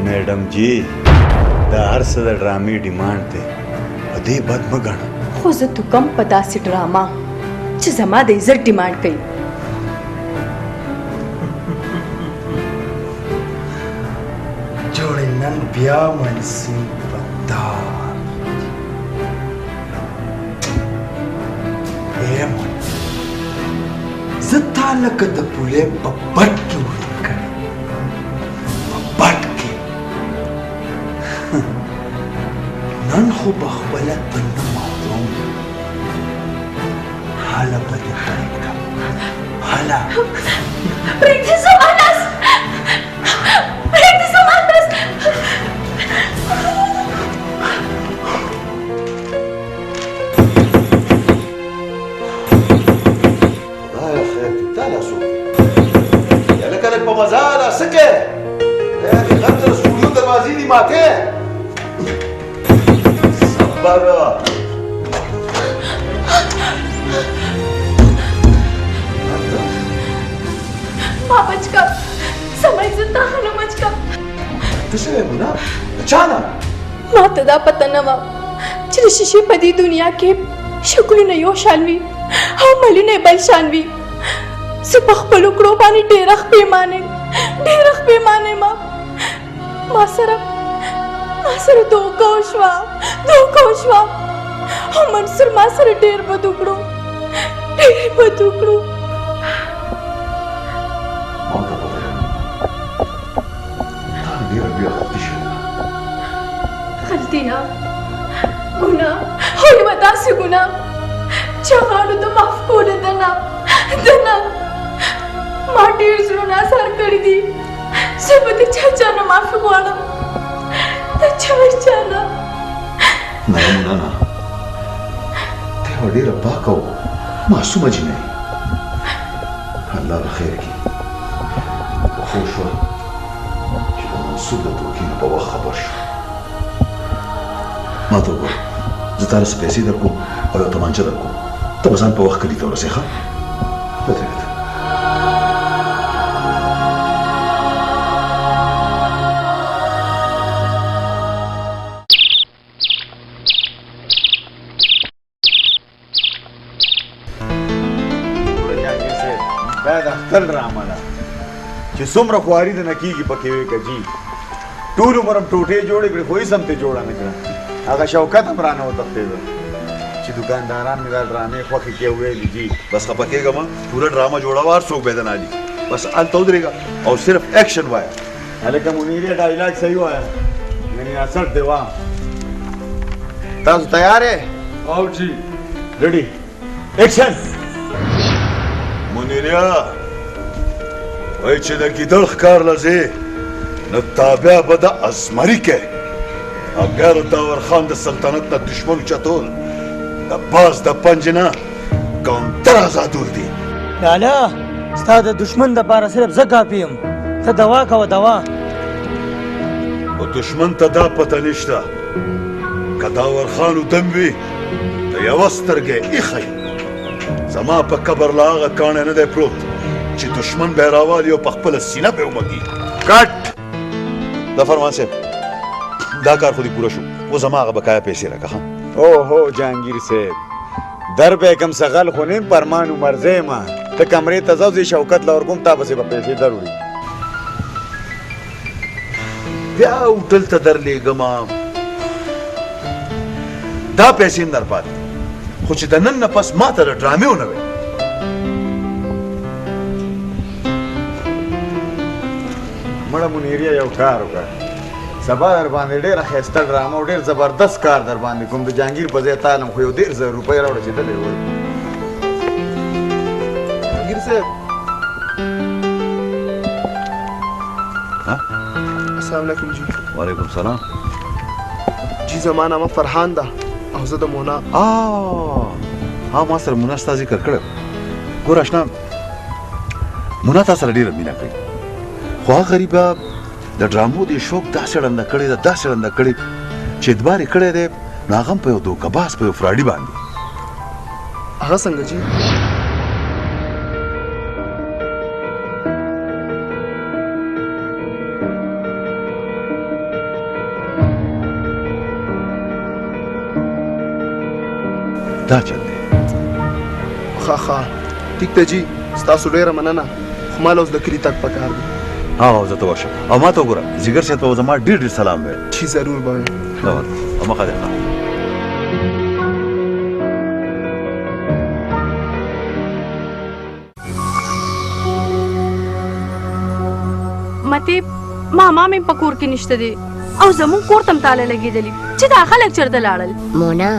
میډم جی، دا هر څه د ډرامې ډیمانډ دی، په دې بد مه ګڼه. خو زه توکم په داسې ډرامه چې زما د عزت ډیمانډ کوي. جوړې نن بیا منصور په دار. ای مونا، زه تا لکه د پولې په بټ کې ورک کړم، په بټ کې. نن خو به خپله تنده ماتوم، هله به دې پرېږدم، هله. پرېږده زما لاس، پرېږده زما لاس. خدایا خیر دی، دا لا څوک دی؟ هلکه لږ په مزه لا څه کوې؟ دې غر ته د سټوډیو دروازې دي ماتې. صبر. ما بچ کا، زما عزت تا نه بچ کا. ته څه وایې مونا؟ چا نه؟ ما ته دا پته نه وه چې د شیشې په دې دنیا کې شکلونه یو شان وي او عملونه یې بل شان وي. زه په خپلو کړو باندې ډېره پښېمانه یم، ډېره پښېمانه یم. ما سره دوکه وشوه، دوکه وشوه، او منصور ما سره ډېر بد وکړو، ډېر بد وکړو. ما ته پته ده تا ډېره لویه غلطي شوې ده. غلطي نه، ګناه، خو یوه داسې ګناه چې غاړو د معاف کولو ده نه، ده نه. ما ډېر زړونه ازار کړي دي، زه به د چا چا نه معافي غواړم، د چا چا نه. نه مونا نه، ته یوه ډېره پاکه او معصومه جینۍ یې. الله به خیر کړي. خو شوه چې د منصور د دوکې نه په وخت خبر شو. ما ته وګوره، زه تا له څه پیسې درکوم او یو تمانچه درکوم، ته به ځان په وخت کلي ته ورسې. ښه، ودرېږه ته. دا د اختر ډرامه ده چې څومره خواري د نه کېږي پکې وي که جي. ټول عمر هم ټوټې جوړې کړې خو هېڅ هم ترې جوړه نه کړه. هغه شوکت هم رانه وتښتېده چې دوکانداران مې دا ډرامې خوښې کړې او ویل جي. بس خفه کېږه مه، پوره ډرامه جوړوه، هر څوک به یې درنه علي. بس هلته ودرېږه او صرف اکشن وایه. هلکه منیرې ډایلاګ صحیح وایه، یعنې اثر دی واه. تاسو تیار یې؟ او جی. ریډي، اکشن. منیریا وایي چې د ګیدړ ښکار له ځې نو تابع به د ازمري کې او بیا د داور خان د سلطنت نه دشمن اوچتول د باز د پنجې نه کونتر ازادول دي. لالا ستا د دشمن دپاره صرف زه کافي یم، ته دوا کوه دوا. خو دشمن ته دا پته نشته که داور خان ودم وي د یوه سترګه یې ایښی. زما په قبر لا هغه کاڼی نه دی پروت چې دشمن به یې راوالي او په خپله سینه به یې ومږي. کټ د فرمان صاحب دا کار خو دې پوره شو، اوس زما هغه بقایا پیسې راکړه. ښه؟ اوهو جهانګیر صاحب در به یې کم څه غل خو نه یم، پرمان عمرزی یم. ته کمرې ته ځه، زه یې شوکت له ورکوم، تا پسې به پیسې دروړي. بیا هوټل ته درلېږم، دا پیسې هم در پاتې، خو چې د نن نه پس ما ته د ډرامې ونه ویل. مړه منیریه یو کار وکړه، سبا در باندې ډېره ښایسته ډرامه او ډېر زبردست کار در باندې کوم. د جهانګیر په ځای تا لم خو یو 30,000 روپۍ راوړه چې دلې ورکړم. جهانګیر صاحب. السلام علیکم جی. وعلیکم سلام جی. زما نامه فرحان ده او زه د مونا. ها ما سره مونا ستا ذکر کړی. ګوره اشنا، مونا تا سره ډېره مینه کوي، خو هغه غریبه د ډرامو دې شوق داسې ړنده کړې ده، داسې ړنده کړې چې اعتبار یې کړی دی، نو هغه هم په یو دوکه باز، په یو فراډي باندې. هغه څنګه جی؟ دا چل دی. ښه ښه ټیک ده جی، ستاسو ډېره مننه، خو ما له اوس د کلي تګ پکار دی. ها زه ته ورشم او ما ته وګوره ځیګر صاحب ته زما ډېر ډېر سلام وایه. جی ضرور به وایم. او مخه دې ښه. متې ماما مې په کور کې نشته دی او زموږ کور ته هم تاله لګېدلي چې دا خلک چېرته لاړل. مونا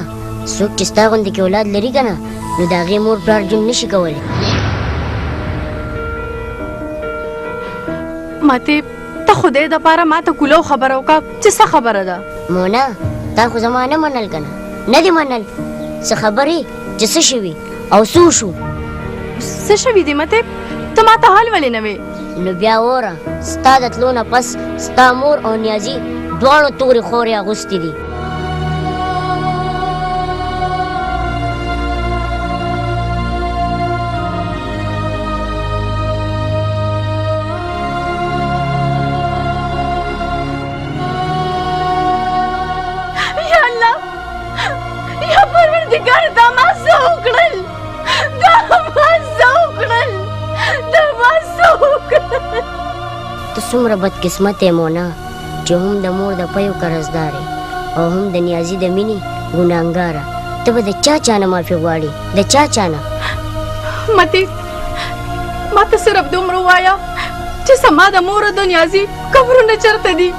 څوک چې ستا غوندې کې اولاد لري که نه نو د هغې مور پلار ژوند نشي کولی. متې ته خدای دپاره ما ته کوله خبره وکړه چې څه خبره ده. مونا تا خو زما نه منل که نه، نه دې منل؟ څه خبرې چې څه شوي او څه وشو؟ څه شوي دي متې؟ ته ما ته حال ولې نه وې؟ نو بیا وره، ستا د تلو نه پس ستا مور او نیازي دواړو تورې خورې اغوستې دي. یا الله، یا پروردګار، دا ما څه وکړل؟ دا ما څه وکړل؟ دا ما څه وکړل؟ ته څومره بدقسمت یې مونا چې هم د مور د پیو قرضدار یې او هم د نیازي د مینې ګناهګاره. ته به د چا چا نه معافي غواړې؟ د چا چا نه؟ متې ما ته صرف دومره ووایه چې زما د مور او د نیازي قبرونه چېرته دي؟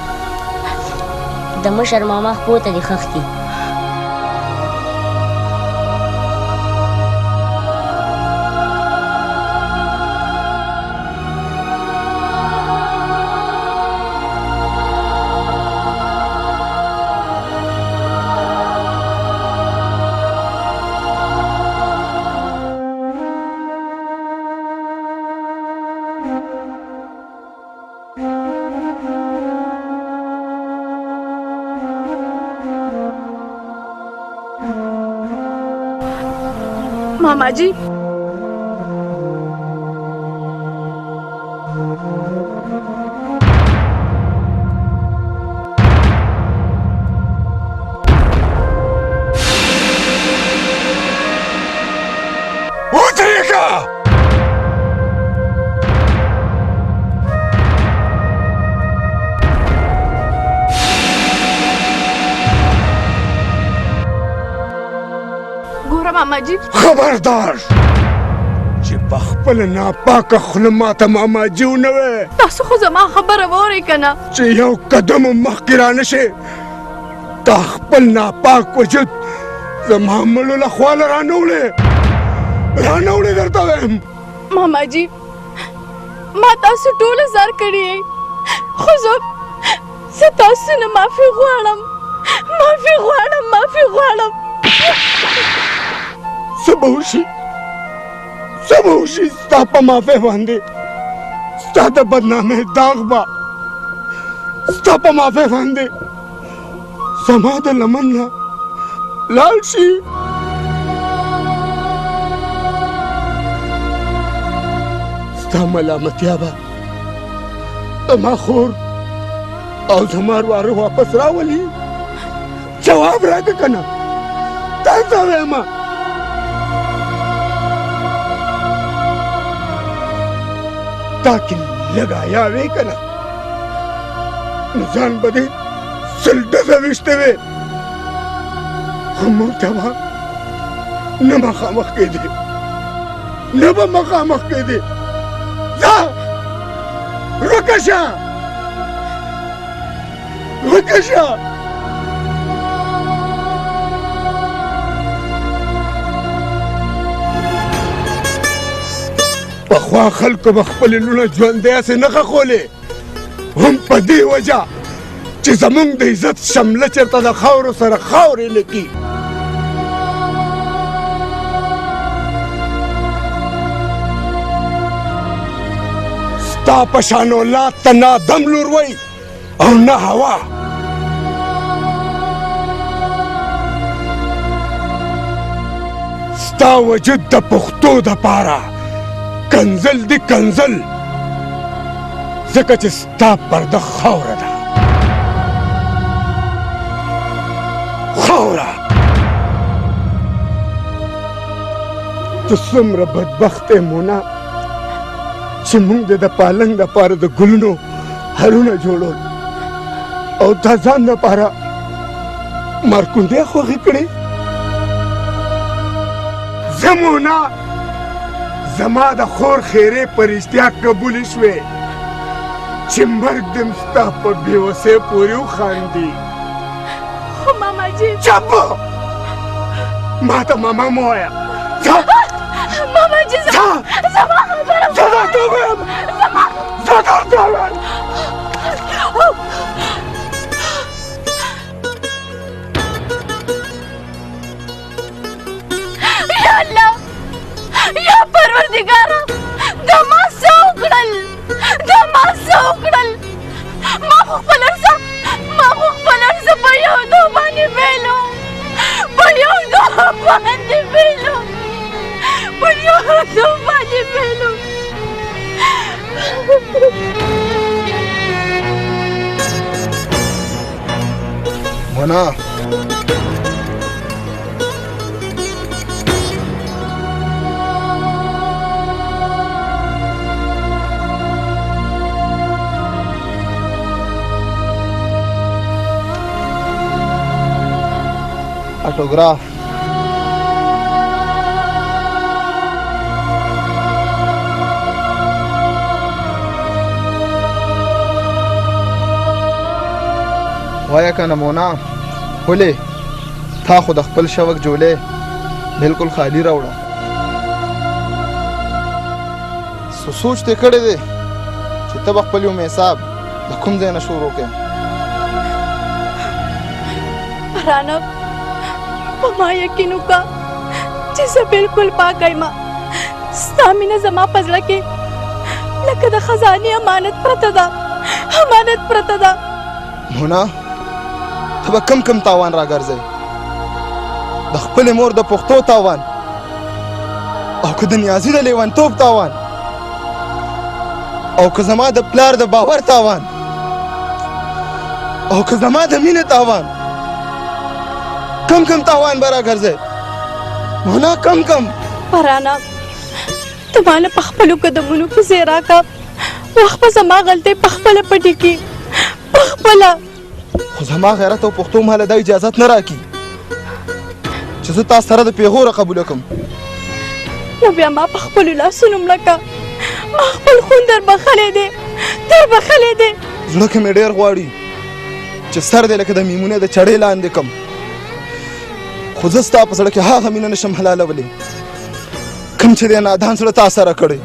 د مشر ماما خپو ته دې ښخ دي. ماما جی ودرېږه! ماما جي. خبردار چې په خپله ناپاکه خوله ماته ماما جي ونه وې. تاسو خو زما خبره واورئ که نه. چې یو قدم هم مخکې رانه شې، تا خپل ناپاک وجود زما مړو له خوا له رانه وړې، رانه وړې درته وایم. ماما جي ما تاسو ټول زار کړی، خو زه تاسو نه معافي غواړم، معافي غواړم، معافي غواړم. څه به وشي، څه به وشي ستا په معافۍ باندې؟ ستا د بدنامۍ داغ به ستا په معافۍ باندې زما د لمن نه لاړ شي. ستا ملامتیا به زما خور او زما ورواره واپس راولي. جواب راکړه که نه، تا ته وایم. تا کې لږ حیا وې که نه، نو ځان به دې 100 ډزه ویشتې وې، خو موږ ته به نه مخامخ کېدې، نه به مخامخ کېدې. ځه ورکه شه، ورکه شه. پخوا خلکو به خپلې لوڼه ژوندۍ هسې نه ښخولې، هم په دې وجه چې زموږ د عزت شمله چېرته د خاورو سره خاورې نه کړي. ستا په شان اولاد ته نه آدم لور وایي او نه هوا. ستا وجود د پښتو دپاره کنځل دي، کنځل، ځکه چې ستا پرده خاوره ده، خاوره. ته څومره بدبخت یې مونا چې موږ دې د پالنګ دپاره د ګلونو هرونه جوړول او تا ځان دپاره مارکوندې خوښې کړې. زه مونا زما د خور خیرې په رښتیا قبولې شوې چې مرګ دې هم ستا په بېوسۍ پورې وخاندي. خو ماما جي. چپ، ما ته ماما مه وایه. ځه ماما جي، زما خبره. زه درته وایم، زه درته وایم. یا الله، یا پروردګاره، دا ما څه وکړل، دا ما څه وکړل؟ ما خو خپل هر څه، ما خو خپل هر څه په یو دوه باندې بېلو، په یو دوه باندې بېلو، په یو دوه باندې بېلو. مونا اټوګراف. وایه که نه مونا، ولې تا خو د خپل شوق جولې بالکل خالی راوړه. څه سوچ دې کړی دی چې ته به خپل یو حساب د کوم ځای نه شروع کړې؟ پرانه په ما یقین وکړه چې زه بالکل پاکه یم. ستا مینه زما په زړه کې لکه د خزانې امانت پرته ده، امانت پرته ده. مونا ته به کم کم تاوان راګرځې، د خپلې مور د پښتو تاوان او که د نیازي د لیونتوب تاوان او که زما د پلار د باور تاوان او که زما د مینې تاوان، کم کم تاوان به راګرځې مونا، کم کم. پرانه ته ماله په خپلو قدمونو کې ځای راکړه، وخت به زما غلطۍ په خپله پټې کړي، په خپله. خو زما غیرت او پښتو ماله دا اجازت نه راکړي چې زه تا سره د پیغوره قبوله کړم. نو بیا ما په خپلو لاسونو مړه که، ما خپل خون در بخښلی دی، در بخښلی دی. زړه کې مې ډېر غواړي چې سر دې لکه د میمونې د چړې لاندې کړم، خو زه ستا په زړه کې هغه مینه نشم حلالولی کوم چې دې نادان زړه تا سره کړی.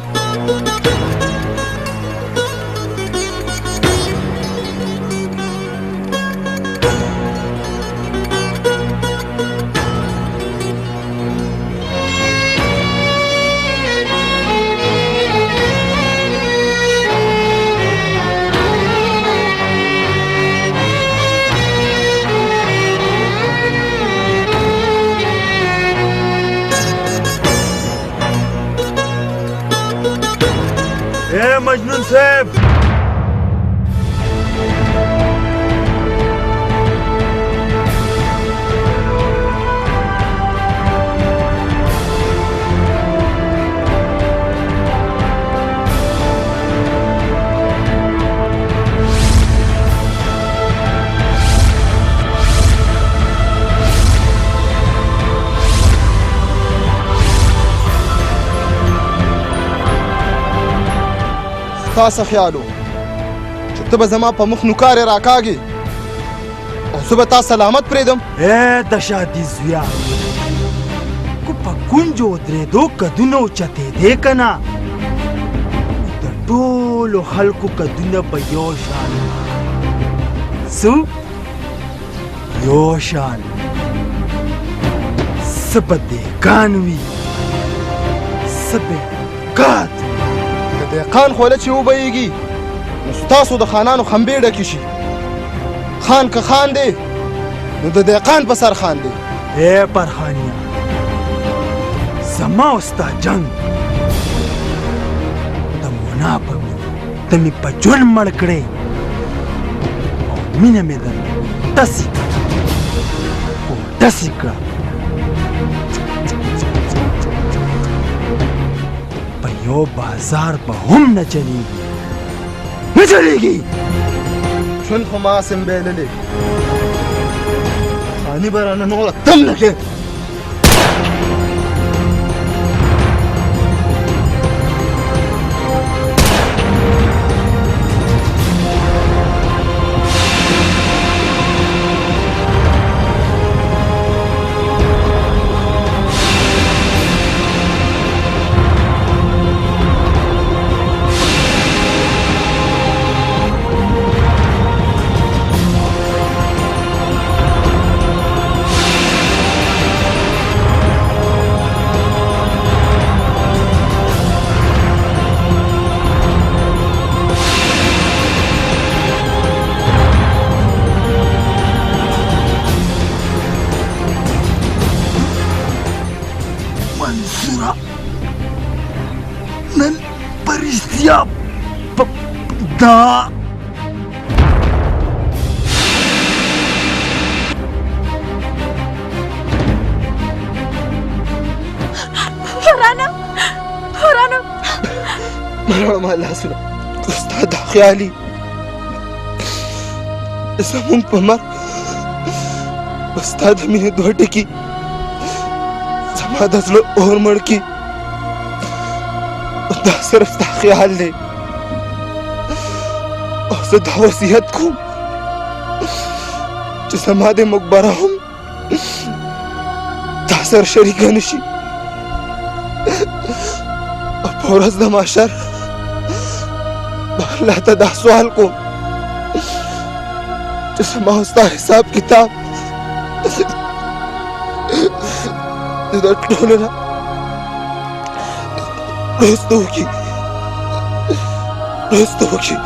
اے مجنون صاحب، ستا څه خیال و چې ته به زما په مخ نوکارې راکاږې او زه به تا سلامت پرېږدم؟ ای د شادي زویه، که په کونجو ودرېدو کدونه اوچتېدې که نه، د ټولو خلکو کدونه به یو شان څه یو شان، څه به دهقان وي، څه به کات. د دهقان خوله چې وبهیږي نو ستاسو د خانانو خمبې ډکې شي. خان که خان دی نو د دهقان په سر خان دی. ای پرخانیه، زما او ستا جنګ د مونا په مینه ته مې په ژوند مړ کړې او مینه مې در ټسې کړه، ټسې کړه. په یو بازار به هم نه چلیږي، نه چلیږي. ژوند خو ما هسې هم بایللی، خاني به رانه نوره تم نه کړې. منصوره، نن په رښتیا دا ورانه، ورانه، مه ما لاسونه. ستا دا خیالي زمونږ په مرګ به ستا د مینې دوه ټکي زما د زړه اور مړ کړي. دا صرف ستا خیال دی او زه دا وصیت کوم چې زما د مقبره هم تا سره شریکه نه شي او په ورځ د محشر به الله ته دا سوال کوم چې زما او ستا حساب کتاب د ټولو نه وروسته وکړي، وروسته وکړي.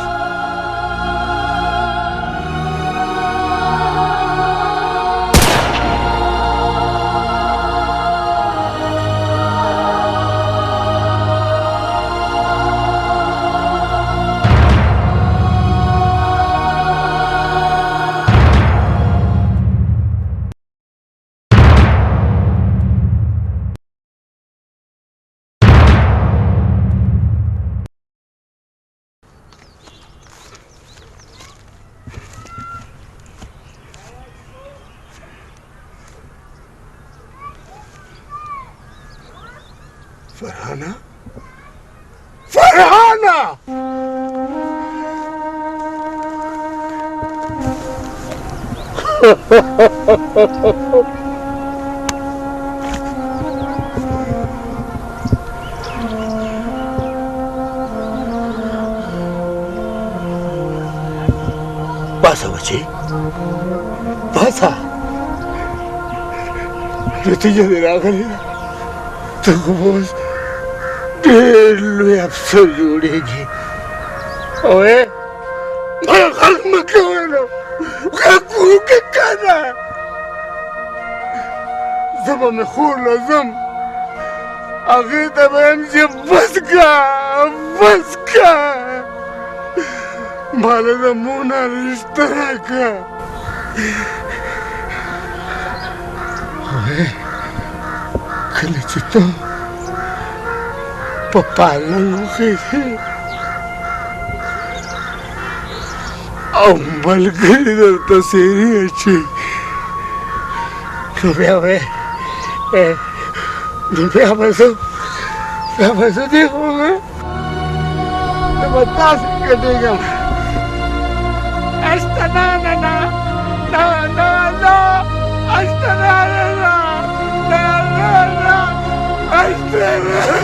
فرحانه فرحانه پاسه بچي پاسه نتیجه دې راغلې ده ته خو به اوس ډېر لوی افسر جوړېږي او غږ مه کوه نو غږ وکړه که نه زه به مې خور له ځم هغې ته به یم چې بس که بس که ماله د مونا رشته راکړه کله چې ته په پالنګ وخېږې او ملګري درته څېرې اچوي نو بیا به نو بیا به زه بیا به زه دې زه به تاسو ګډېږم اشته نه نه نه نه نه نه اشته نه نه نه نه نه نه اشته نه.